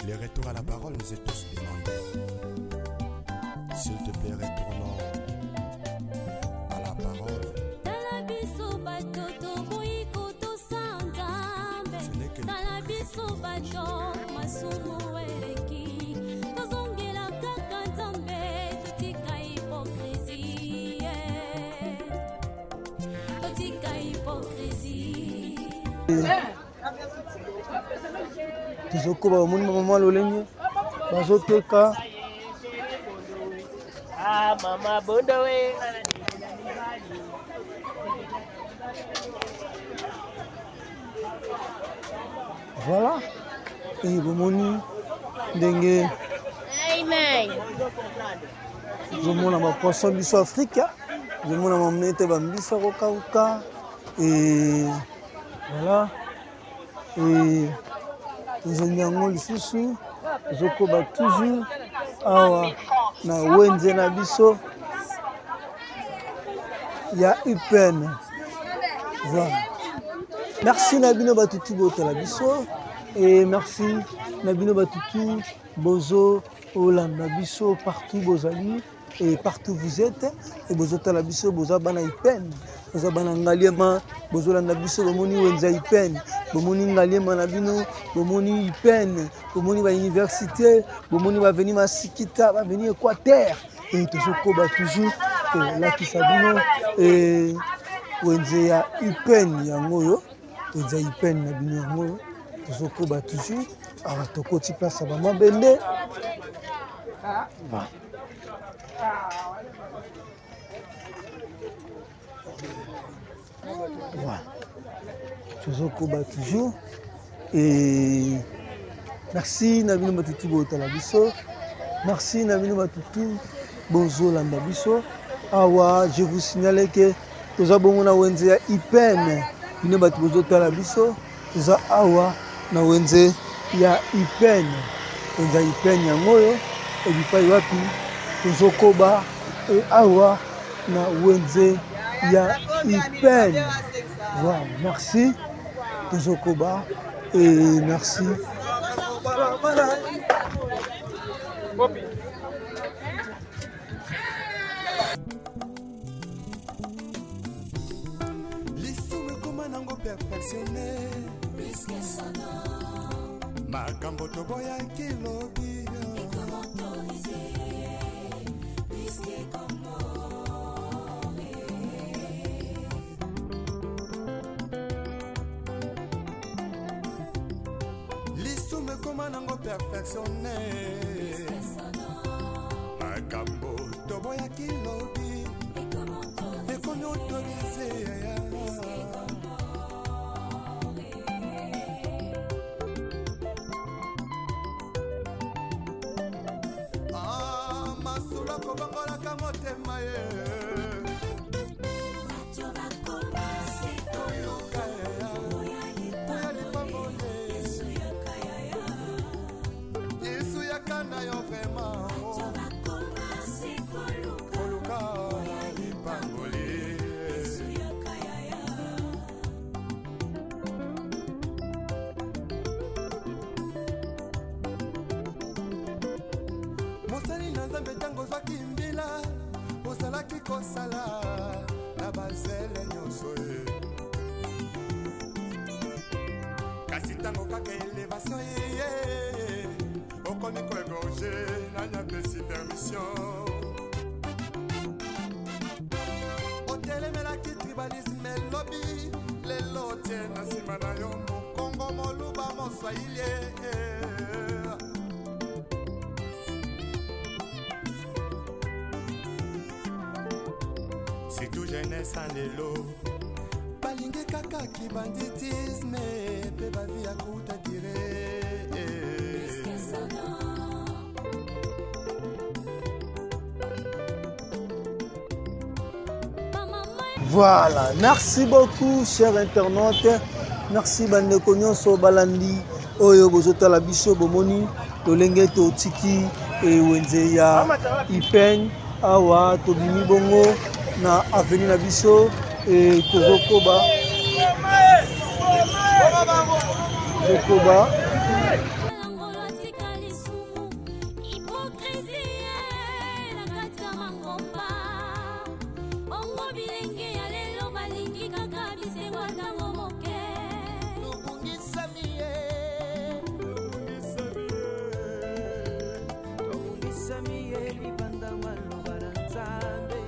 Le retour à la parole nous est tous demandé. S'il te plaît, retournons à la parole. Tala biso bato toboyi kotosa Nzambe. Ce n'est que le Tala biso bato masumu eleki, tozongela kaka Nzambe, totika hypocrisie, totika hypocrisie. Tozokoba, bamoni bamama lolenge bazoteka. Ah, mama bondowe. Voilà, e bomoni ndenge ozomona bapoisson biso Afrika, ozomona mamnete bambisi ya kokauka. E voilà, e tozongi yango lisusu, tozokoba toujours awa na wenze na biso ya UPN. Voilà, merci na bino bato tu botala biso, et merci na bino bato tu bozo olanda biso partout bozali et partout vous êtes et bozotala biso. Boza bana UPN, boza bana Ngaliema, bozolanda biso. Bomoni wenze ya UPN, bomoni Ngaliema na bino, bomoni UPN, bomoni bauniversité, bomoni baveni Masikita, baveni Équateur. E tozokoba toujours kolakisa bino e wenze ya UPN yango oyo, wenze ya UPN na bino yango oyo. Tozokoba toujours awa, tokoti place ya bamabende. Voilà, tozokoba toujours et merci na bino bato tu botala biso, merci na bino bato tu bozolanda biso awa. Je vous signale que toza bongo na wenze ya UPN. Bino bato bozotala biso, toza awa na wenze ya UPN, wenze ya UPN yango oyo ebipai wapi tozokoba e awa na wenze ya UPN. Voilà, merci, tozokoba et merci. Lisumu ekoma nango perfectionne, makambo toboyaki lobi. Lisumu ekoma nango perfectionne, makambo toboyaki lobi ekomi autorise. Ah, masolo akobongolaka motema ye. Koluka ya lipamboli, Yesu yaka na yo vraiment. Koluka lipamboli. Mosali na Nzambe, ntango ozwaki mbila, ozalaki kosala na bazele nyonso ye. Kasi ntango kaka élévation eye, okomi koégorger. Nani apesi permission? Otelemelaki tribalisme elobi, lelo otie na nsima na yo mokongo, moluba, moswahili. Surtout jeunesse ya lelo balingi kaka kibanditisme mpe bavi ya kuta dire. Voilà, merci beaucoup, chers internautes. Merci bandeko nyonso balandi oyo bozotala biso. Bomoni lolenge totiki e wenze ya UPN awa, tobimi bongo na avenue na biso e tozokoba, tozokoba. Ngolo atika lisumu, hypocrisie na kati ya mangomba. Bongo bilenge ya lelo balingi kaka bisengo ntango moke. Tobungisami ye, tobungisami ye libanda maloba na Nzambe.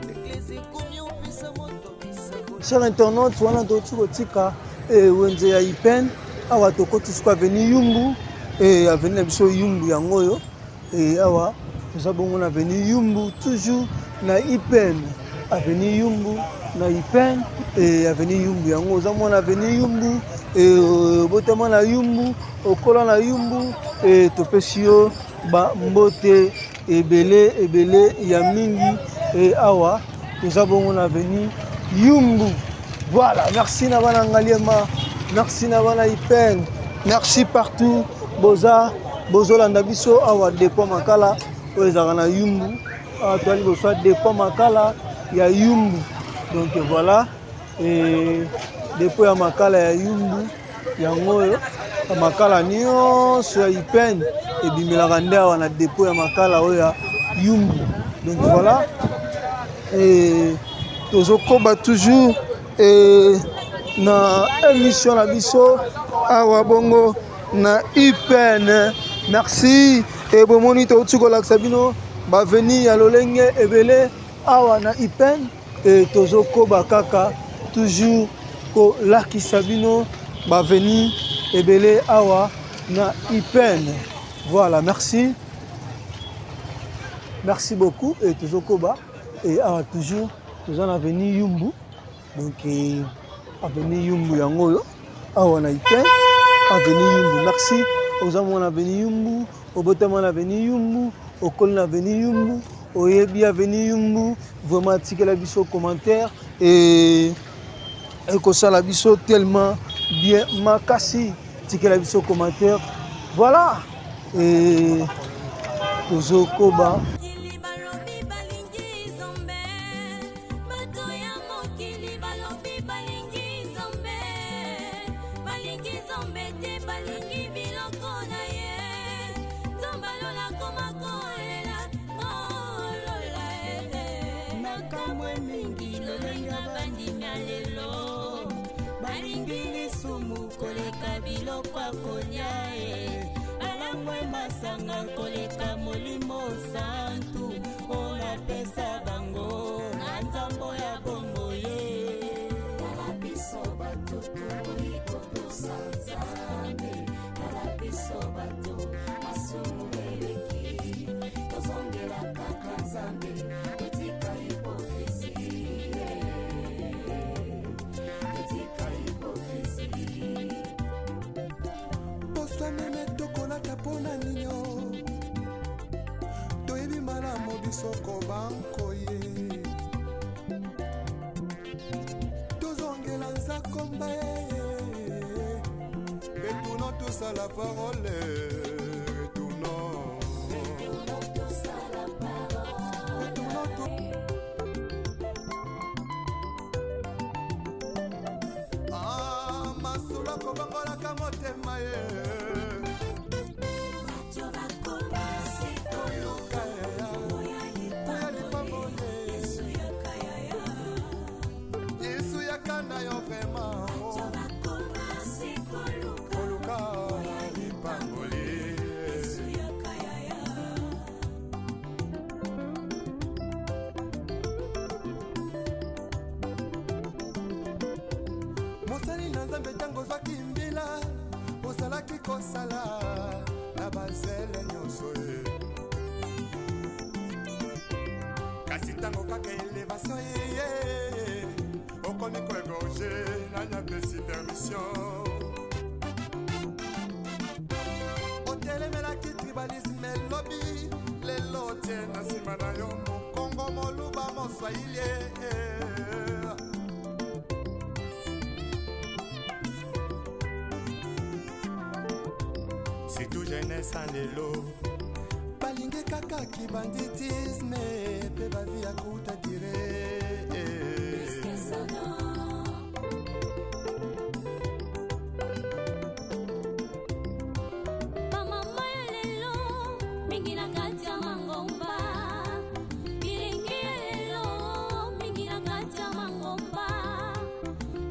Eglise ekomi opesa moto bisango. Cher internaute, wana toti kotika wenze ya UPN. Awa tokoti siko avenue Yumbu, e avenue na biso Yumbu yango oyo. E awa toza bongo na avenue Yumbu, toujours na IPN. Avenue Yumbu na IPN, e avenue Yumbu yango oza mwana avenue Yumbu, e obotama na Yumbu, okola na Yumbu, e topesi yo ba mbote ebele ebele ya mingi. E awa toza bongo na avenue Yumbu. Voilà, merci na bana Ngaliema, merci na bana IPN, merci partout boza bozolanda biso awa dépôt makala oyo ezalaka na Yumbu. Awa toza liboso ya dépôt makala ya Yumbu. Donc voilà, et dépôt ya makala ya Yumbu yango oyo, makala nyonso ya IPN ebimelaka nde awa na dépôt ya makala oyo ya Yumbu. Donc voilà, et tozokoba toujours et na émission na biso awa bongo na IPN. Merci. Et bomoni touti kolakisa bino baveni ya lolenge ebele awa na IPN, et tozokoba kaka toujours kolakisa bino baveni ebele awa na IPN. Voilà, merci. Merci beaucoup. Et tozokoba et awa toujours toza na avenue Yumbu. Donc avenue Yumbu yango oyo awa na IPN, avenue Yumbu. Merci. Oza mwana avenue Yumbu, obotama na avenue Yumbu, okoli na avenue Yumbu, oyebi avenue Yumbu, vraiment tikela biso commentaire et ekosala biso tellement bien makasi. Tikela biso commentaire. Voilà. Et tozokoba. Koleka molimo santu onapesa bango na nzambo ya bongo ye. Tala biso bato tokoki kotosa Nzambe, tala biso bato masumu eleki, tozongela kaka Nzambe, totika hypocrisie, totika hypocrisie. Posa meme tokolata mpona ninyo, toyebi malamu biso kobankoye, tozongela nzakomba ye, retournons tous à la parole, retournons, retournons tous. Ah, masolo akobangolaka motema ye. Yesu yaka na yo vraiment koluka lipamboli. Mosali na Nzambe, ntango ozwaki mbila, ozalaki kosala na bazele nyonso ye, kasi ntango kaka élévation ye, okomi koégorger. Nani apesi permission? Otelemelaki tribalisme elobi, lelo tie na nsima na yo mokongo, moluba, moswahili. Surtout jeunesse ya lelo balingi kaka kibanditisme mpe bavie ya courte durée. Bamama ya lelo mingi na kati ya mangomba, bilenge ya lelo mingi na kati ya mangomba,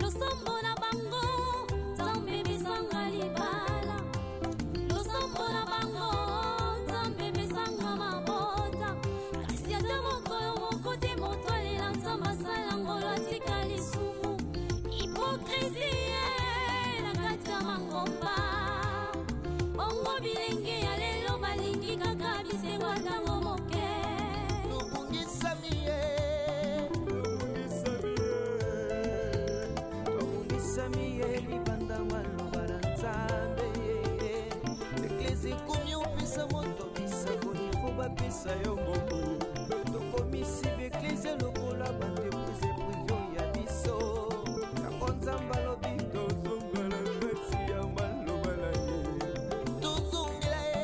losambo na bango Nzambe besanga libala, losambo na bango Nzambe besanga mabota, kasi ata mokolo moko te moto alela Nzambe asala ngolo atika lisumu. bilenge ya lelo balingi kaka bisengo ntango moke. Tobungisami ye, tobungisami ye libanda maloba na Nzambe. Eglise ekomi opesa moto bisakoli fo bapesa yo mbongo. Tokomisi baeglise lokola baentreprise prive ya biso. Yango Nzambe alobi tozongela kati ya maloba na ye, tozongela ye,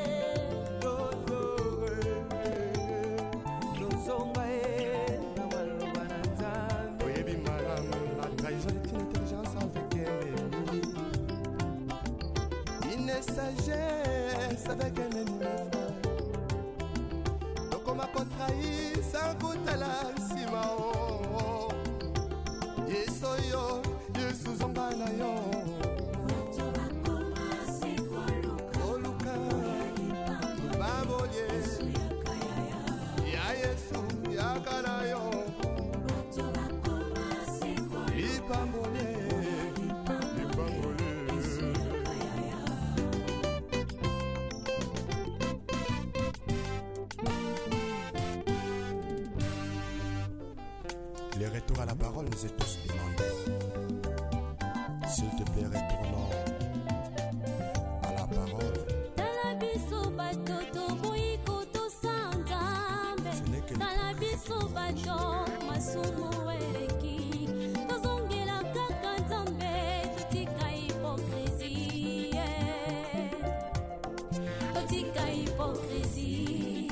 tozonga ye na maloba na Nzambe. Oyebi malamu, la trahison est une intelligence avec un ennemi, une sagesse avec un ennemi, mes frères. Tokoma kotrahir sans kotala nsima. O Yesu, oyo Yesu, zonga na yo. Bato bakoma se koluka oluka babolie yaka yaya. Ya Yesu, yaka na yo. Bato bakoma se koluka Lipambolie, lipambolie. Yaka yaya. Le retour à la parole nous est tous demandé. S'il te plaît, retournons à la parole. Tala biso bato toboyi kotosa Nzambe. Ce n'est que Tala biso bato masumu eleki, tozongela kaka Nzambe, totika hypocrisie, totika hypocrisie.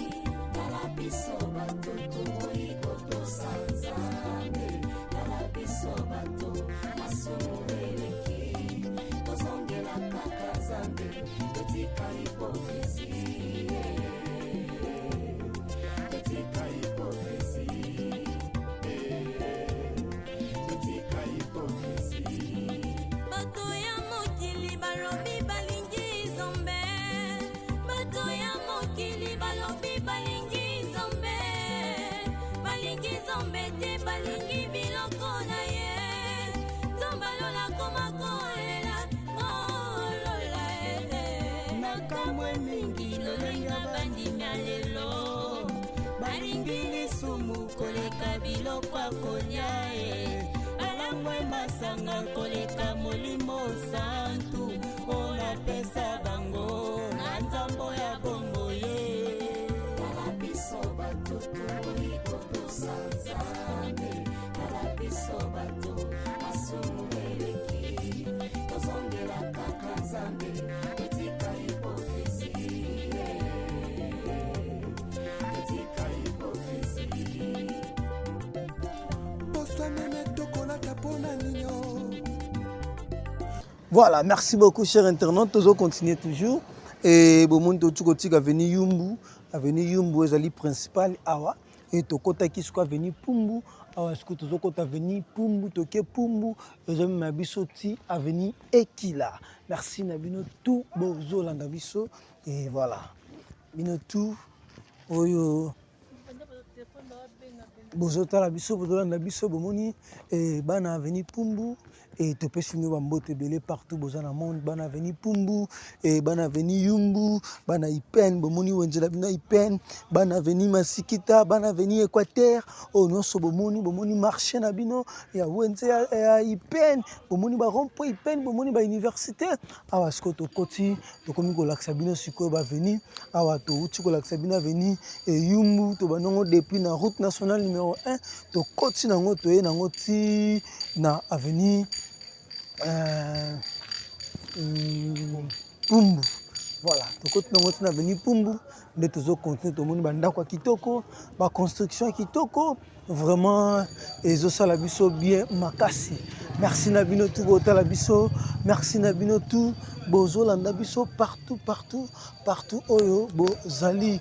Tala biso bato toboyi kotosa Nzambe. Tala biso bato masumu eleki, tozongela kaka Nzambe, totika hypocrisie, totika hypocrisie, totika hypocrisie. Bato ya mokili balobi balingi Nzambe. Bato ya mokili balobi balingi Nzambe, balingi Nzambe te, balingi biloko na ye. Nzambe alola koma kolela kolola. Nakamwe mingi lolenga bandimi ya lelo balingi lisumu koleka biloko ya kolia e balangwe masanga koleka Molimo Santu oyo napesa bango na nzambo ya bongo ye. Tala biso bato toboyi kotosa Nzambe. Tala biso bato masumu eleki, tozongela kaka Nzambe, totika hypocrisie, totika hypocrisie. Poso meme tokolata mpona nini o? Voilà, merci beaucoup, chers internautes. Toujours continuer toujours. Et bon monde tout kotika avenue Yumbu, avenue Yumbu ezali principal awa et tokotaki siko avenue Pumbu awa. Siko tozokota avenue Pumbu, toke Pumbu, ezomema biso ti avenue Ekila. Merci na bino tout bozolanda biso et voilà. Bino tout oyo bozotala biso, bozolanda biso, bomoni bana avenue Pumbu e topesi bino bambote ebele partout boza na monde. Bana avenue Pumbu e bana avenue Yumbu, bana Ipen, bomoni wenzela bino Ipen, bana avenue Masikita, bana avenue Équateur oyo nyonso bomoni, bomoni marché na bino ya wenze ya Ipen, bomoni barond-point Ipen, bomoni bauniversité awa. Sikoyo tokoti, tokomi kolakisa bino sikoyo baavenue awa. Touti kolakisa bino avenue Eyumbu, tobandongo depuis na route nationale numéro 1, tokoti nango, toye nango ti na avenue Pumbu. Voilà, tokoti nango ti na avenue Pumbu nde tozocontinue. Tomoni bandako ya kitoko, baconstruction ya kitoko, vraiment ezosala biso bien makasi. Merci na bino tout botala biso, merci na bino tout bozolanda biso partout, partout, partout oyo bozali,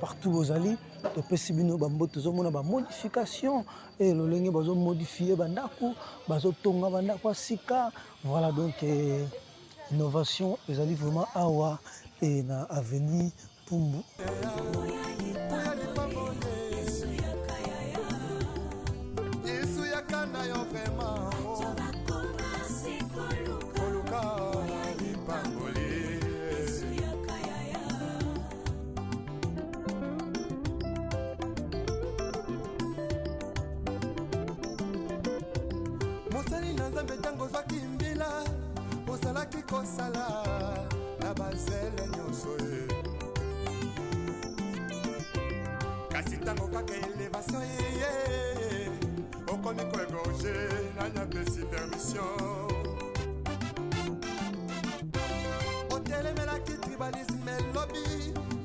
partout bozali, topesi bino bambote. Tozomona bamodification e lolenge bazomodifie bandako, bazotonga bandako ya sika. Voilà, donc innovation ezali vraiment awa e na avenue Pumbu. Oya lipambolie, Yesu yaka na yo vraiment. Koluka lipamboli. Ntango kaka elevation eye, okomi koegorge. Nani apesi permission? Otelemelaki tribalisme elobi,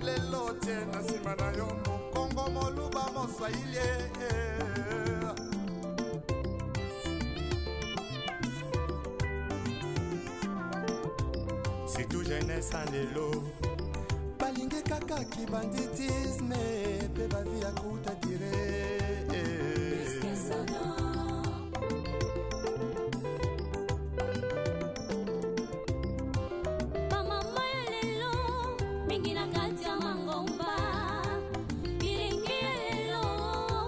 lelo otie na nsima na yo mokongo, moluba, moswahili. Surtout jeunesse ya lelo balingi kaka kibanditisme mpe bavi ya kuta dire. Bamama ya lelo mingi na kati ya mangomba, bilenge ya lelo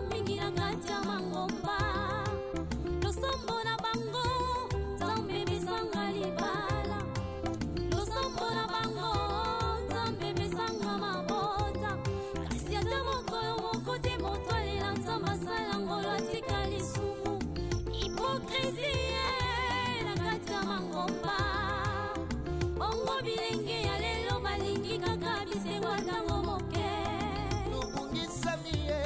mingi na kati ya mangomba, losambo na bango Nzambe besanga libala, losambo na bango Nzambe besanga mabota, kasi ata mokolo moko te moto alela Nzambe asala ngolo atika lisumu. Hypocrisie na kati ya mangomba. Bongo bilenge ya lelo balingi kaka bisengo ntango moke. Tobungisami ye,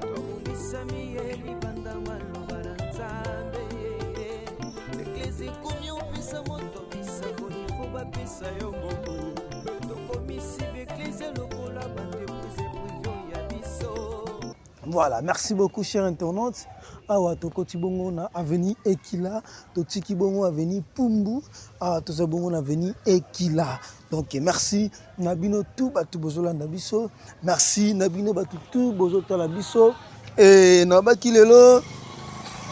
tobungisami ye libanda maloba na Nzambe. Eglise ekomi opesa moto bisango, ifo bapesa yo mbongo. Tokomisi baeglise lokola baentreprise privé ya biso. Voilà, merci beaucoup, chers internautes. Awa tokoti bongo na avenue Ekila, totiki bongo avenue Pumbu, awa toza bongo na avenue Ekila. Donc merci na bino tout bato bozolanda biso, merci na bino bato tout bozotala biso. Et nabaki lelo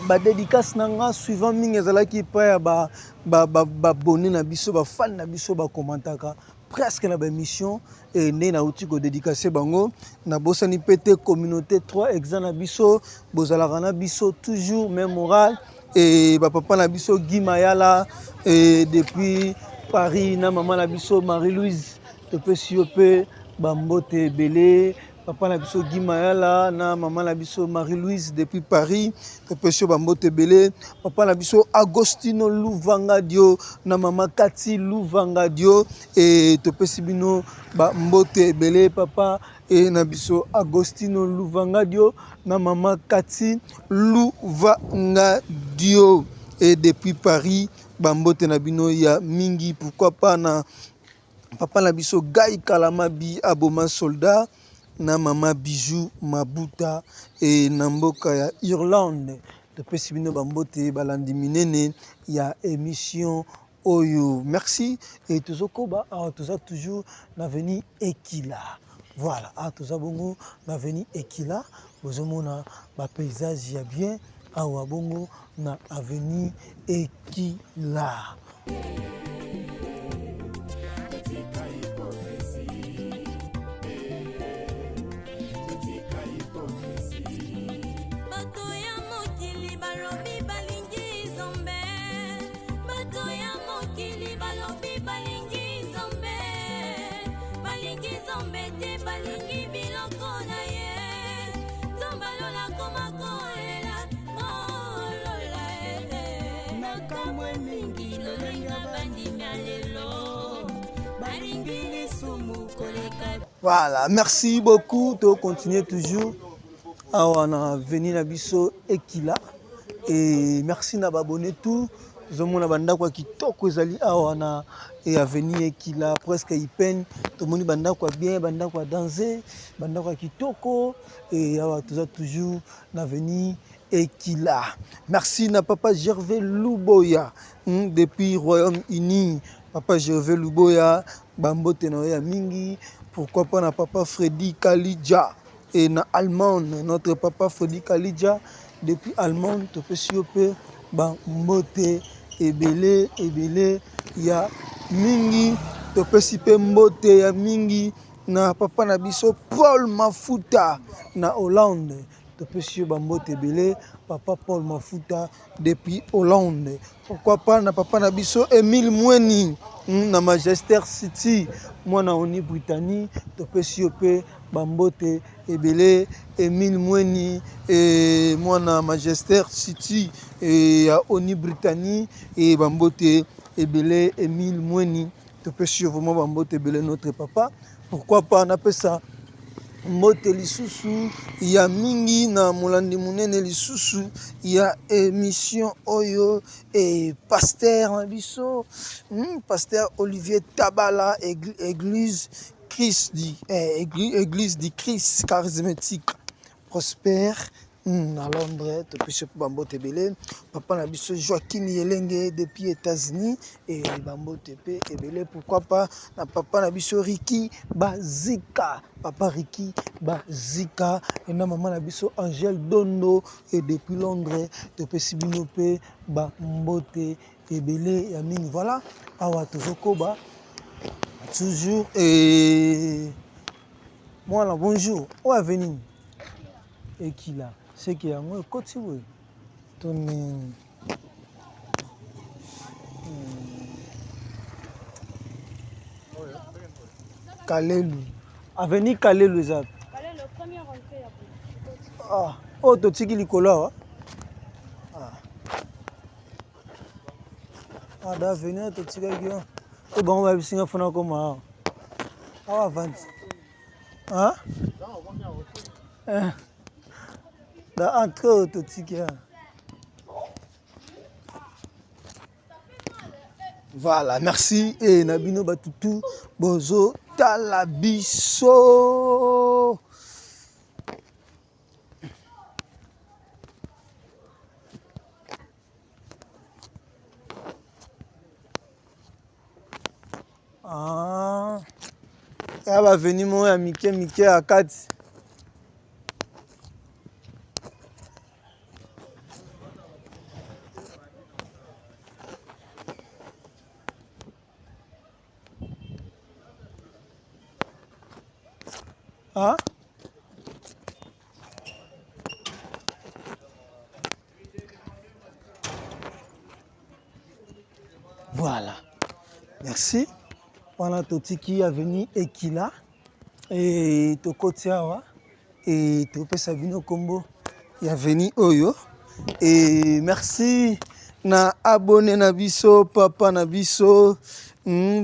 ba dédicace na nga suivant mingi ezalaki epai ya ba ba ba ba na biso, ba fan na biso bakomantaka presque na baémission e nde nauti kodédicace bango. Nabosani mpe te communauté 3 exa na biso, bozalaka na biso toujours même moral. E bapapa na biso Guy Mayala e depuis Paris na mama na biso Marie-Louise, topesi yo mpe bambote ebele. Papa na biso Guy Mayala na mama na biso Marie-Louise depuis Paris, topesi yo bambote ebele. Papa na biso Agostino Luvanga Dio na mama Kati Luvanga Dio, e topesi bino bambote ebele. Papa e na biso Agostino Luvanga Dio na mama Kati Luvanga Dio e depuis Paris, bambote na bino ya mingi. Pourquoi pas na papa na biso Guy Kalamabi Aboma Soldat na mama Bijou Mabuta e na mboka ya Irlande, topesi bino bambote, balandi minene ya émission oyo. Merci. E tozokoba awa, toza toujours na avenue Ekila. Voilà, awa toza bongo na avenue Ekila, bozomona bapaysage ya bien awa bongo na avenue Ekila. Tika hypocrisie, tika hypocrisie. Bato ya mokili balobi balingi Nzambe, bato ya mokili balobi balingi Nzambe, balingi Nzambe te, balingi biloko na ye. Nzambe alola koma kolela kolola nakamwe mingi lolenga bandimi ya lelo balingi lisumu koleka. Voilà, merci beaucoup. To continuer toujours awa na avenue na biso Ekila. Et merci na babone tout. Tozomona bandako ya kitoko ezali awa na e avenue Ekila, presque Ipen. Tomoni bandako ya bien, bandako ya danger, bandako ya kitoko. Et awa toza toujours na avenue Ekila. Merci na papa Gervais Luboya depuis Royaume-Uni. Papa Gervais Luboya, bambote na yo ya mingi. Pourquoi pas na papa Freddy Kalidja et na Allemagne, notre papa Freddy Kalidja depuis Allemagne, topesi yo mpe bambote ebele ebele ya mingi. Topesi mpe mbote ya mingi na papa na biso Paul Mafuta na Hollande. Topesi yo bambote ebele, papa Paul Mafuta depuis Hollande. Pourquoi pas na papa na biso Emile Mweni na Manchester City, mwana oni Britannie, topesi yo mpe bambote ebele, Emile Mweni e mwana Manchester City e ya oni Britannie e bambote ebele. Emile Mweni, topesi yo vraiment bambote ebele, notre papa. Pourquoi pas napesa mbote lisusu ya mingi na molandi monene lisusu ya émission oyo e pasteur na biso pasteur Olivier Tabala, église Christ du, eh, église du Christ charismatique Prosper na Londres. Topesi mpe bambote ebele papa na biso Joaquim Yelenge depuis États-Unis e bambote mpe ebele. Pourquoi pas na papa na biso Ricky Bazika, papa Ricky Bazika, e na mama na biso Angèle Dondo e depuis Londres. Topesi bino mpe bambote ebele ya mingi. Voilà, awa tozokoba toujours. E mwana, bonjour. Oyo avenue Ekila, seke yango ekoti boye to nini? Kalelu, avenue Kalelu eza ah, oyo totiki likolo awa. Ah, da avenue totikaki oyo bango bayebisinga fona koma awa awa vanti. Ah? Da entrée oyo totiki awa. Voilà, merci e na bino batutu bozotala biso. Ah, ya baveni moko ya mike mike ya kati. Ah? Voilà. Merci. Wana totiki avenue Ekila e tokoti awa e topesa bino kombo ya avenue oyo. E merci na abonné na biso papa na biso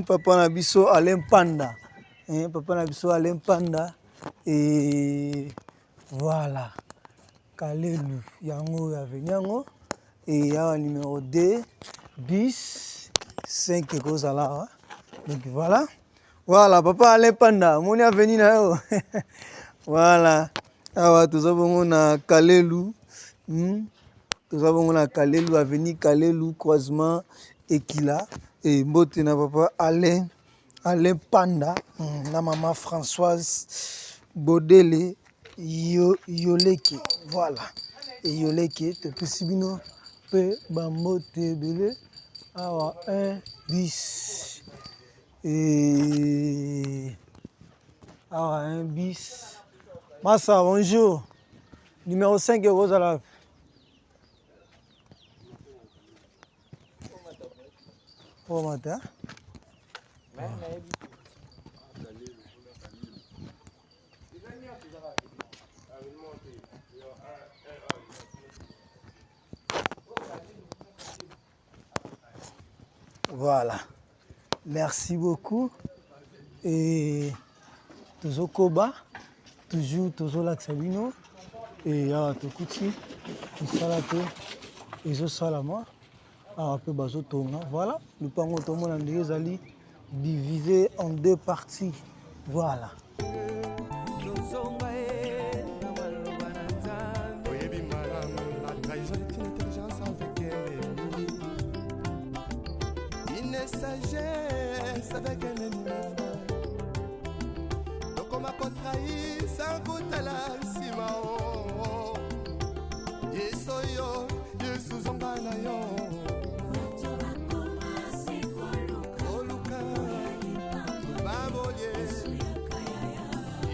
papa na biso Alain Panda, papa na biso Alain Panda. Et voilà, Kalelu yango avenue yango e awa numéro 2 bis 5 ekozala awa. Donc voilà, voilà papa Alain Panda, moni avenue na yo. Voilà, awa toza bongo na Kalelu, toza bongo na Kalelu, avenue Kalelu, croisement Ekila. E mbote na papa Alain, Alain Panda, na mama Françoise Bodele Yoleke. Voilà, e Yoleke topesi bino mpe bambote ebele awa 1 bis e awa 1 bis. Massa, bonjour. Numéro 5 ekozala Bon matin. Voilà. Merci beaucoup. Et tozokoba toujours tozolakisa bino e awa tokuti mosala mpe ezosalama awa mpe bazotonga. Voilà, lupango tomona ndenge ezali divisé en deux parties. Voilà. Tozonga ye na maloba na Nzambe. Oyebi malamu, la trahison est une intelligence avec un ennemi. Une sagesse avec un ennemi, mes frères. Tokoma kotrahir sans kotala nsima o. Yesu yo, Yesu zonga na yo. Koluka babolie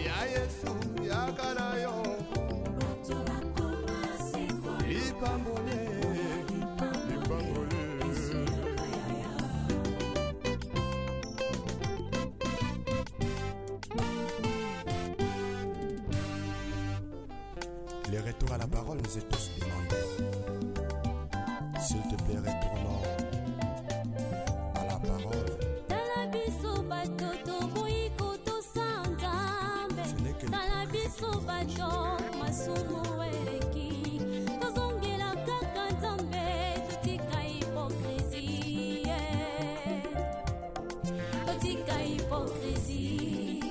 ya Yesu yaka na yo. Lipambolie, lipambolie. Le retour à la parole nous est tous demandé. S'il te plaît, retournons à la parole. Tala biso bato toboyi kotosa. hypocrisie.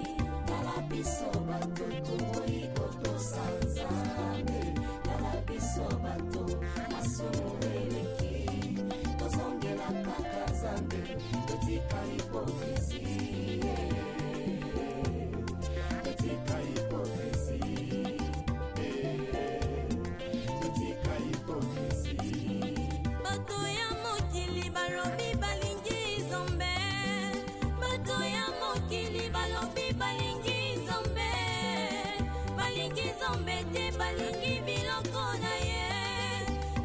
Tala biso bato toboyi kotosa Nzambe. Tala biso bato masumu eleki, tozongela kaka Nzambe, totika hypocrisie, totika hypocrisie, totika hypocrisie. Bato ya mokili balobi balingi Nzambe, bato ya mokili balobi balingi Nzambe, balingi Nzambe te, balingi biloko na ye.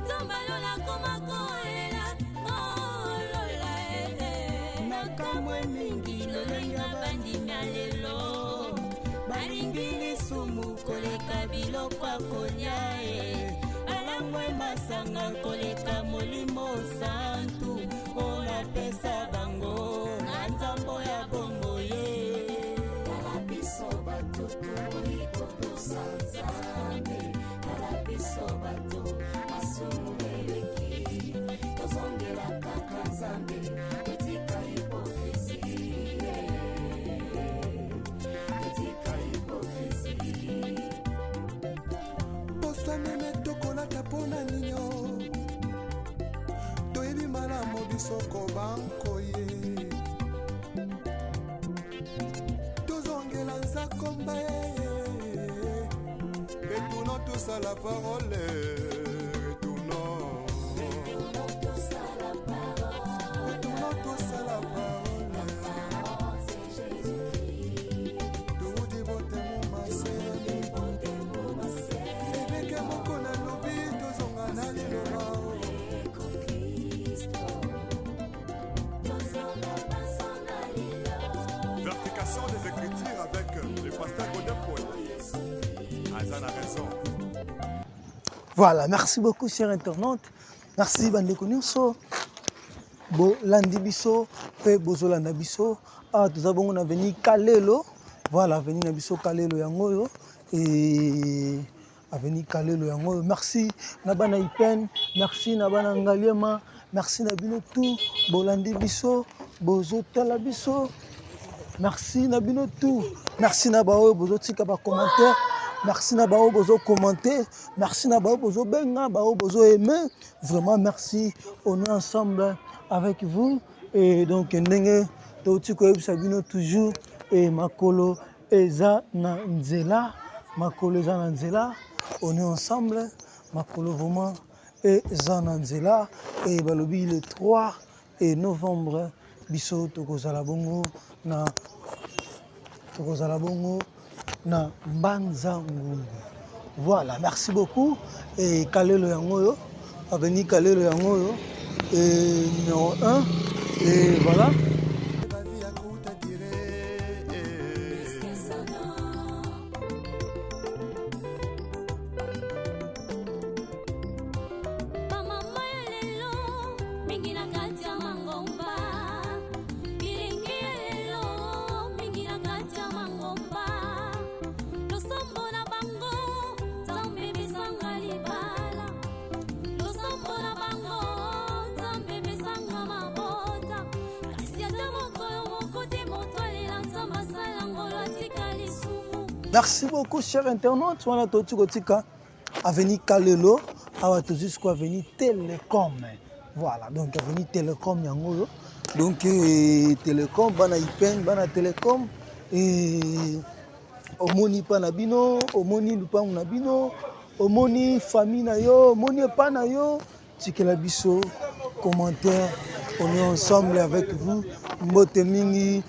Nzambe alola koma kolela ngolola e Nakamwe mingi lolenge bandimi ya lelo balingi lisumu koleka biloko ya kolia e balangwe masanga koleka Molimo Santu oyo napesa bango na nzambo ya bongo ye. Tala biso bato toboyi kotosa Nzambe. Tala biso bato masumu eleki, tozongela kaka Nzambe, totika hypocrisie, totika hypocrisie. Poso meme tokolata mpona ninyo toyebi malamu biso kobankoye tozongela nzakomba ye. Retournons tous à la parole, retournons, retournons tous à la parole. Toudi botemu maseni ebeke moko nalobi tozonga na liloba. Vérification des Écritures avec le pasteur Godin Paul. Azan a raison. Voilà, merci beaucoup, chers internautes. Merci bandeko nyonso bolandi biso mpe bozolanda biso. Awa toza bongo na avenue Kalelo. Voilà, avenue na biso Kalelo yango oyo e avenue Kalelo yango oyo. Merci na bana Ipen, merci na bana Ngaliema, merci na bino tout bolandi biso, bozotala biso. Merci na bino tout. Merci na baoyo bozotika bacommentaire, merci na baoyo bozocommenter, merci na baoyo bozobenga, baoyo bozoaimer. Vraiment merci, on est ensemble avec vous. Et donc ndenge touti koyebisa bino toujours e makolo eza na nzela, makolo eza na nzela, on est ensemble. Makolo vraiment eza na nzela. E balobi le 3 et novembre biso tokozala bongo na tokozala bongo na Mbanza Ngungu. Voilà, merci beaucoup. Et Kalelo yango oyo, avenue Kalelo yango oyo et numéro 1 et voilà. Bavi ya kuta dire. Bamama ya lelo mingi na kati ya mangomba, bilenge ya lelo mingi na kati ya mangomba, losambo na bango Nzambe besanga libala, losambo na bango Nzambe besanga mabota, kasi ata mokolo moko te moto alela Nzambe asala ngolo atika lisumu. Merci beaucoup, chers internautes. Wana toti kotika avenue Kalelo, awa tozwi siko avenue Telecom. Voilà, donc avenue Telecom yango oyo. Donc Telecom, bana Ipen, bana Telecom eh, omoni mpa na bino, omoni lupangu na bino, omoni famille na yo, omoni epa na yo, tikela biso commentaire, on est ensemble avec vous. Mbote mingi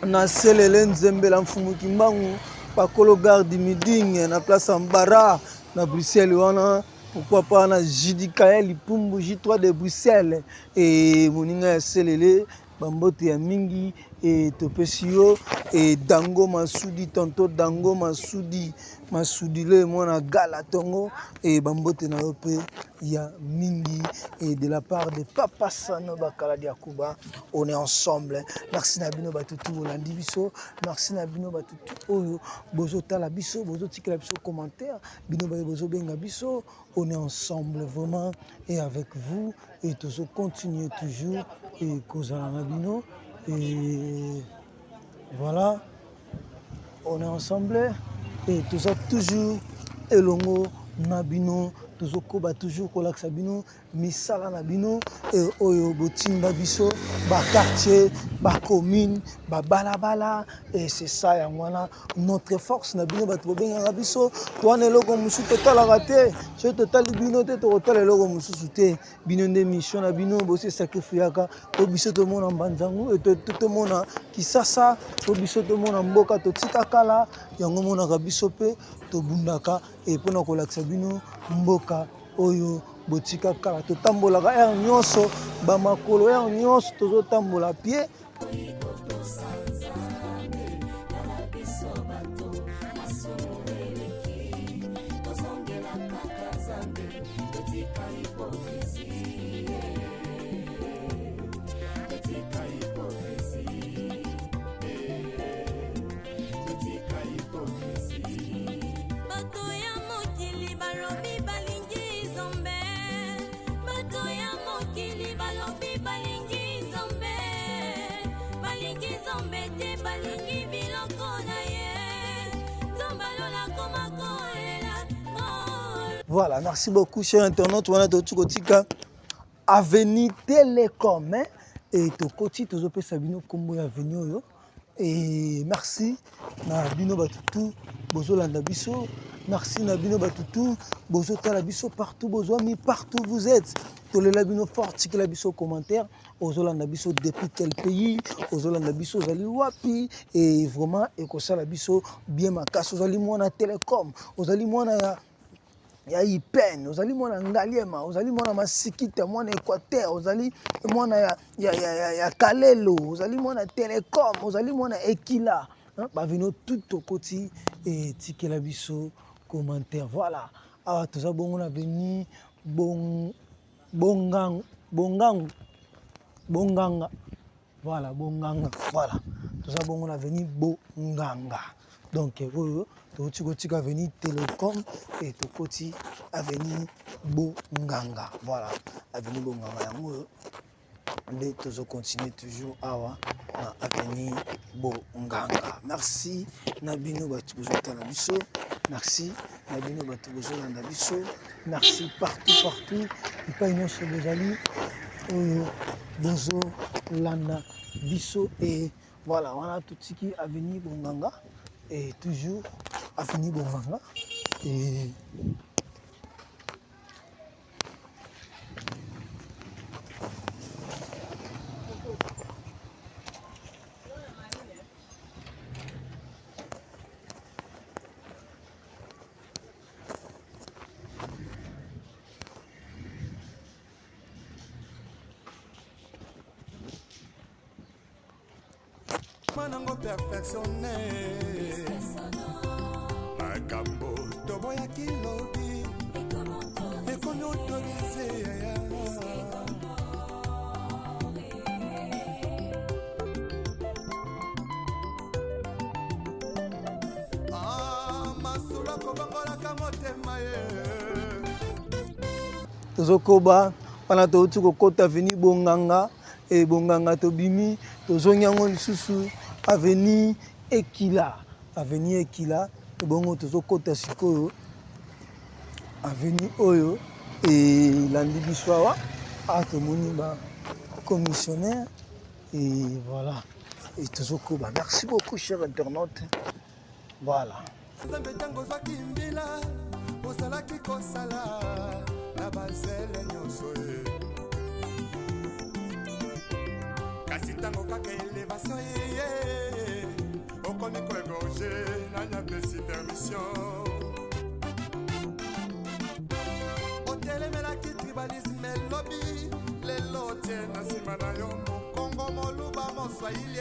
na selele nzembela mfumu Kimbangu bakolo garde miding na place ya Mbara na Bruxelles wana. Pourquoi pas na Judikael Lipumbu J3 de Bruxelles e moninga ya selele, bambote ya mingi e topesi yo e Dango Masudi, tonto Dango Masudi, Masudi le mwana gala tongo e bambote na yo mpe ya mingi et de la part de Papa Sano Bakala Diakuba, on est ensemble. Merci na bino batutu bolandi biso, merci na bino batutu oyo bozotala biso, bozotikela biso commentaire, bino baye bozobenga biso, on est ensemble vraiment et avec vous et tozo continuer toujours et kozala na bino et Voilà, on est ensemble et toza toujours elongo na bino, tozokoba toujours kolakisa bino misala na bino e oyo botinda biso ba quartier, ba commune, ba balabala et c'est ça yango wana notre force na bino bato bobengaka biso towana eloko mosusu totalaka te soki totali bino te tokotala eloko mosusu te bino nde mission na bino bosi sacrifiaka po biso tomona mbanzangu tomona kisasa po biso tomona mboka totika kala yango monaka biso mpe tobundaka e mpona kolakisa bino mboka oyo botika kala totambolaka heure nyonso bamakolo heure nyonso tozotambola pie Bato ya mokili balobi balingi Nzambe, bato ya mokili balobi balingi Nzambe, balingi Nzambe te, balingi biloko na ye. Nzambe alola koma kolela. Voilà, merci beaucoup cher internaute wana totuki kotika avenue Telecom hein? Et tokoti tozopesa bino kombo ya avenue oyo et merci na bino bato tout bozolanda biso, merci na bino bato tout bozotala biso partout bozwami, partout vous êtes, tolela bino fort, tikela biso commentaire, ozolanda biso depuis quel pays, ozolanda biso ozali wapi, et vraiment ekosala biso bien makasi. Ozali mwana Telecom, ozali mwana ya Ipen, ozali mwana Ngaliema, ozali mwana Masikita, mwana Équateur, ozali mwana ya Kalelo, ozali mwana Telecom, ozali mwana Ekila, hein, bavino tout tokoti et tikela biso commentaire. Voilà, awa toza bongo na veni bong, bongang, bongang, bonganga. Voilà, bonganga. Voilà, toza bongo na veni bonganga. Donc oyo tokoti kotika avenue Telecom et tokoti avenue Bonganga. Voilà, avenue Bonganga yango oyo nde tozo continuer toujours awa na avenue Bonganga. Merci na bino bato bozotala biso, merci na bino bato bozolanda biso, merci partout partout epai nyonso bozali oyo bozolanda biso. Et voilà, wana totiki avenue Bonganga et toujours avenue Bonganga et Manango perfectionné makambo toboyaki lobi ekomi autorisé. Ah, masolo kobongolaka motema ye. Tozokoba wana touti kokota avenue Bonganga e Bonganga tobimi tozongi yango lisusu avenue Ekila, avenue Ekila ebongo tozokota sikoyo avenue oyo elandi biso awa. Ah, tomoni ba commissionnaire et voilà et tozokoba. Merci beaucoup cher internaute. Voilà. Nzambe ntango ozwaki mbila ozalaki kosala na bazele nyonso ye, kasi ntango kaka elevation ye okomi koegorge, nani apesi permission? Otelemelaki tribalisme elobi, lelo otie na nsima na yo mokongo, moluba, moswahili.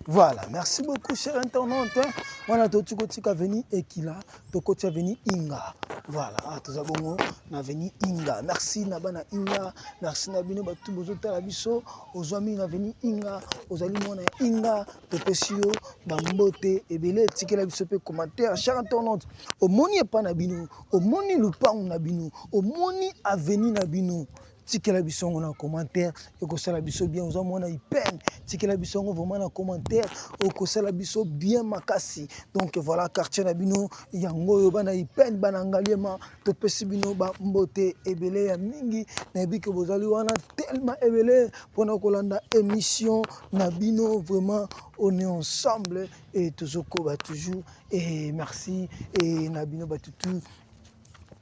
Voilà, merci beaucoup cher internaute. Wana toti kotika avenue Ekila, tokoti avenue Inga. Voilà, ah, toza bongo na avenue Inga. Merci na bana Inga, merci na bino batu bozotala biso. Ozwami na avenue Inga, ozali mwana ya Inga, topesi yo bambote ebele, tikela biso pe commentaire. Cher internaute, omoni epa na bino, omoni lupangu na bino, omoni avenue na bino. Tikela biso yango na commentaire, ekosala biso bien. Oza mwana ipene, tikela biso yango vraiment na commentaire, okosala biso bien makasi. Donc voilà, quartier na bino yango oyo, bana ipene, bana Ngaliema, topesi bino bambote ebele ya mingi. Nayebi ke bozali wana tellement ebele mpona kolanda émission na bino. Vraiment, on est ensemble et tozokoba toujours. Et merci et na bino batutu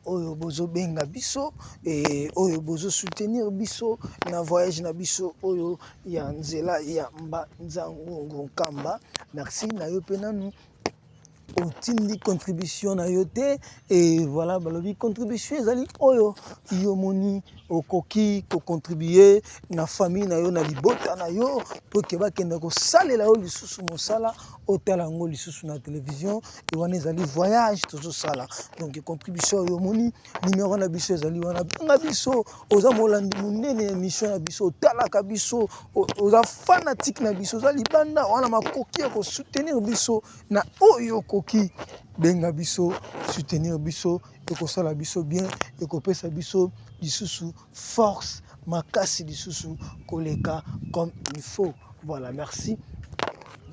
oyo bozobenga biso e oyo bozosoutenir biso na voyage na biso oyo ya nzela ya Mbanza-Ngungu Nkamba. Merci na yo mpe nanu otindi contribution na yo te. E voilà, balobi contribution ezali oyo yo moni okoki kocontribue na famille na yo, na libota na yo, mpo ke bakende kosalela yo lisusu mosala, otala yango lisusu na télévision. E wana ezali voyage tozosala. Donc contribution oyo omoni, numéro na biso ezali wana, benga biso. Oza molandi monene ya émission na biso, otalaka biso, oza fanatique na biso, oza libanda wana, makoki ya kosoutenir biso na oyo okoki, benga biso, soutenir biso, ekosala biso bien, ekopesa biso lisusu force makasi lisusu koleka comme il faut. Voilà, merci.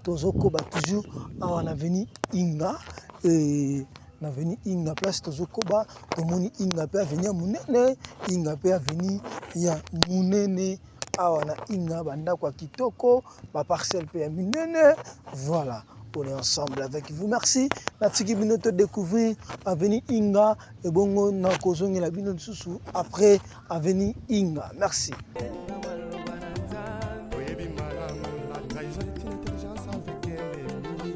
Tozokoba toujours awa na avenue Inga. E na avenue Inga, place tozokoba, tomoni Inga mpe avenue ya monene, Inga mpe avenue ya monene. Awa na Inga, bandako ya kitoko, baparcelle mpe ya minene. Voilà, on est ensemble avec vous. Merci. Natiki bino to découvrir avenue Inga, ebongo nakozongela bino lisusu après avenue Inga. Merci. Oyebi malamu, la trahison est une intelligence avec un ennemi,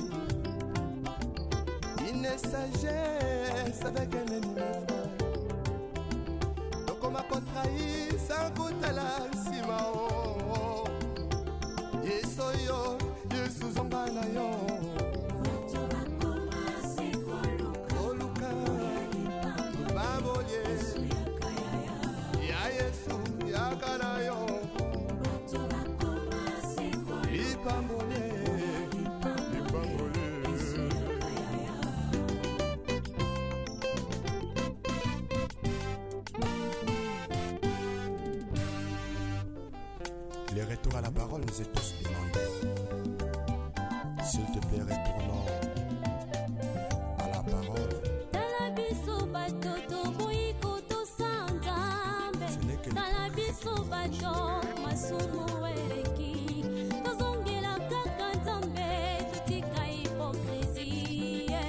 une sagesse avec un ennemi, mes frères. Tokoma kotrahir sans kotala nsima. O Yesu, oyo Yesu, zonga na yo koluka babolie ya Yesu, yaka na yo lipambolie, lipambolie. Le retour à la parole nous est tous demandé. S'il te plaît, retournons à la parole. Tala biso bato toboyi kotosa Nzambe. Ce n'est que Tala biso bato masumu eleki, tozongela kaka Nzambe, totika hypocrisie,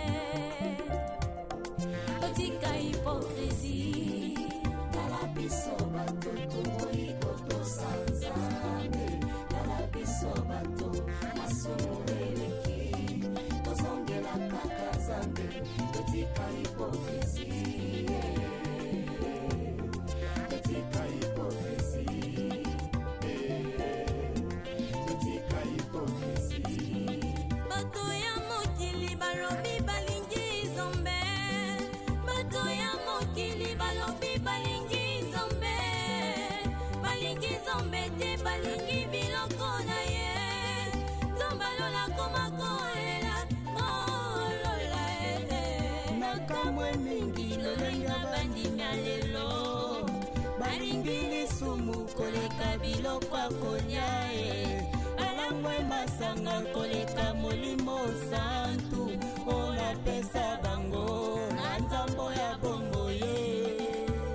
totika hypocrisie. Tala biso bato toboyi kotosa Nzambe. Tala biso bato masumu eleki, tozongela kaka Nzambe, totika hypocrisie, totika hypocrisie, totika hypocrisie. Bato ya mokili balobi balingi Nzambe, bato ya mokili balobi balingi Nzambe, balingi Nzambe te, balingi biloko na ye. Nzambe alola koma kolela kolola. Nakamwe mingi lolenge bandimi ya lelo balingi lisumu koleka biloko ya kolia e balangwe masanga koleka Molimo Santu oyo napesa bango na nzambo ya bongo ye.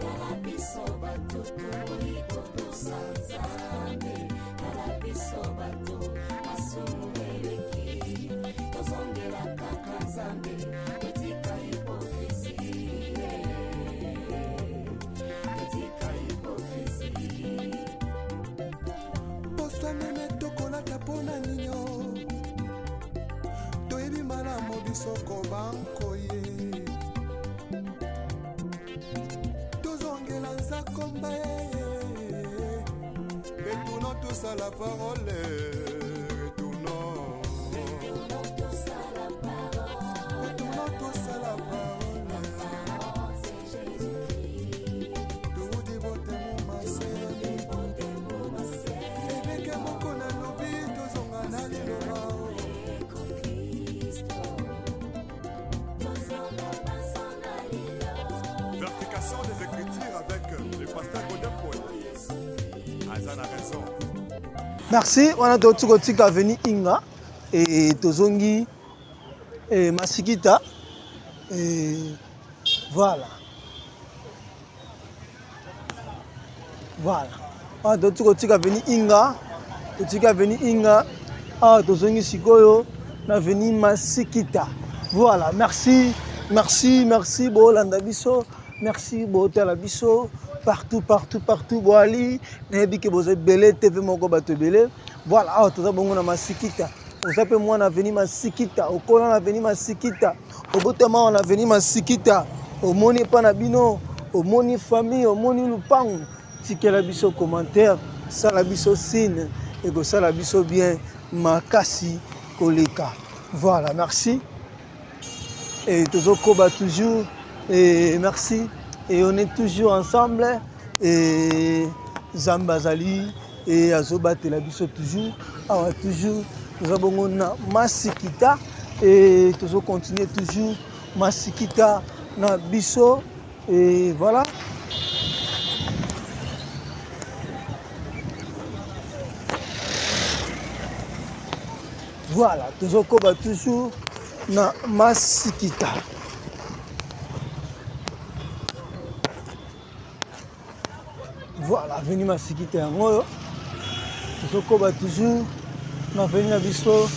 Tala biso bato toboyi kotosa Nzambe. Tala biso bato masumu eleki, tozongela kaka Nzambe, totika hypocrisie, totika hypocrisie. Poso meme tokolata mpona ninyo, toyebi malamu biso kobankoye. Tozongela nzakomba ye. Retournons tous à la parole, retournons. Retournons tous à la parole. Retournons tous à la parole. Parole, c'est Jésus-Christ. Toudi botemo maseni. Évêque moko nalobi tozonga na liloba. Kristo, tozonga baso na liloba. Vérification des Écritures avec le pasteur Godin Paul. Merci. Wana toti kotika avenue Inga et tozongi et Masikita et voilà. Voilà. Wana toti kotika avenue Inga, totika avenue Inga. Ah, tozongi sikoyo na avenue Masikita. Voilà, merci. Merci, merci bolanda biso. Merci botala biso partout partout partout boali nayebi ke boza ebele tv moko bato ebele. Voilà, awa toza bongo na Masikita. Oza mpe mwana avenue Masikita, okola na avenue Masikita, obotama awa na avenue Masikita, omoni epa na bino, omoni famille, omoni lupangu, tikela biso commentaire, sala biso signe, ekosala biso bien makasi koleka. Voilà, merci. Et tozokoba toujours, et merci, et on est toujours ensemble, et Nzambe azali et azobatela biso toujours, awa toujours toza bongo na Masikita, et tozo continuer toujours Masikita na biso, et voilà. Voilà, tozokoba toujours na Masikita. Voilà, avenue Masikita yango oyo. Tozokoba toujours na avenue na biso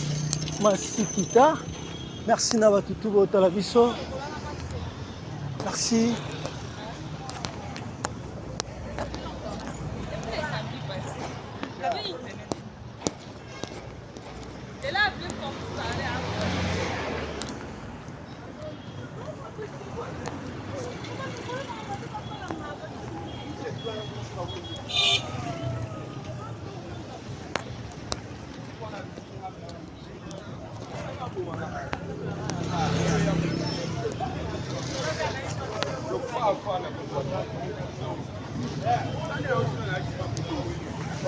Masikita. Merci na bato tu botala biso. Merci.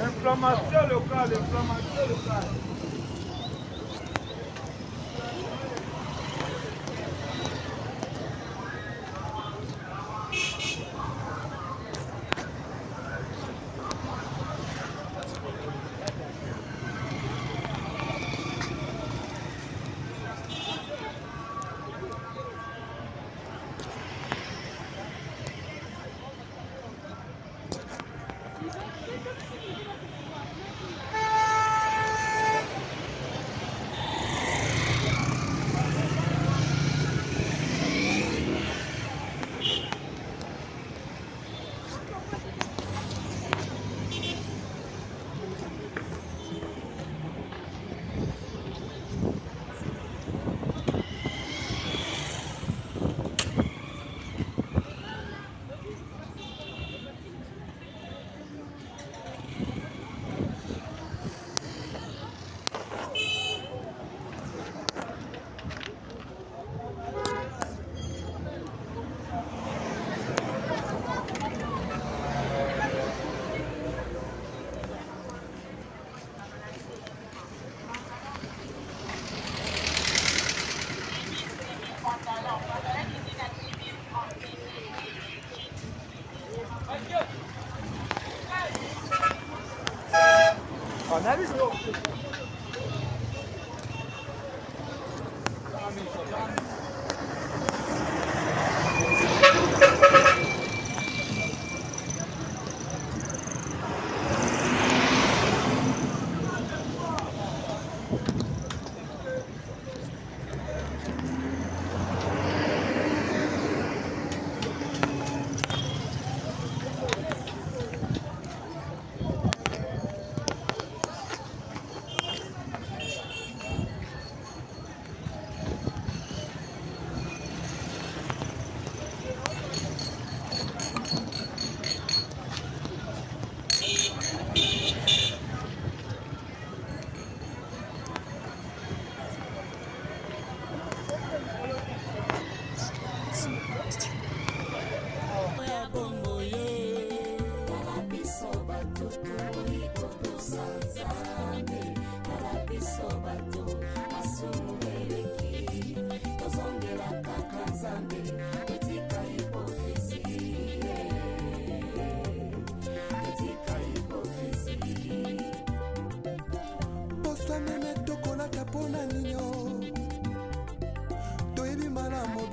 Inflammation locale, inflammation locale.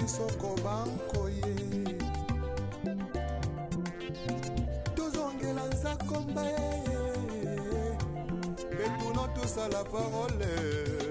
biso kobanko ye. Tozongela nzakomba ye. Retournons tous à la parole.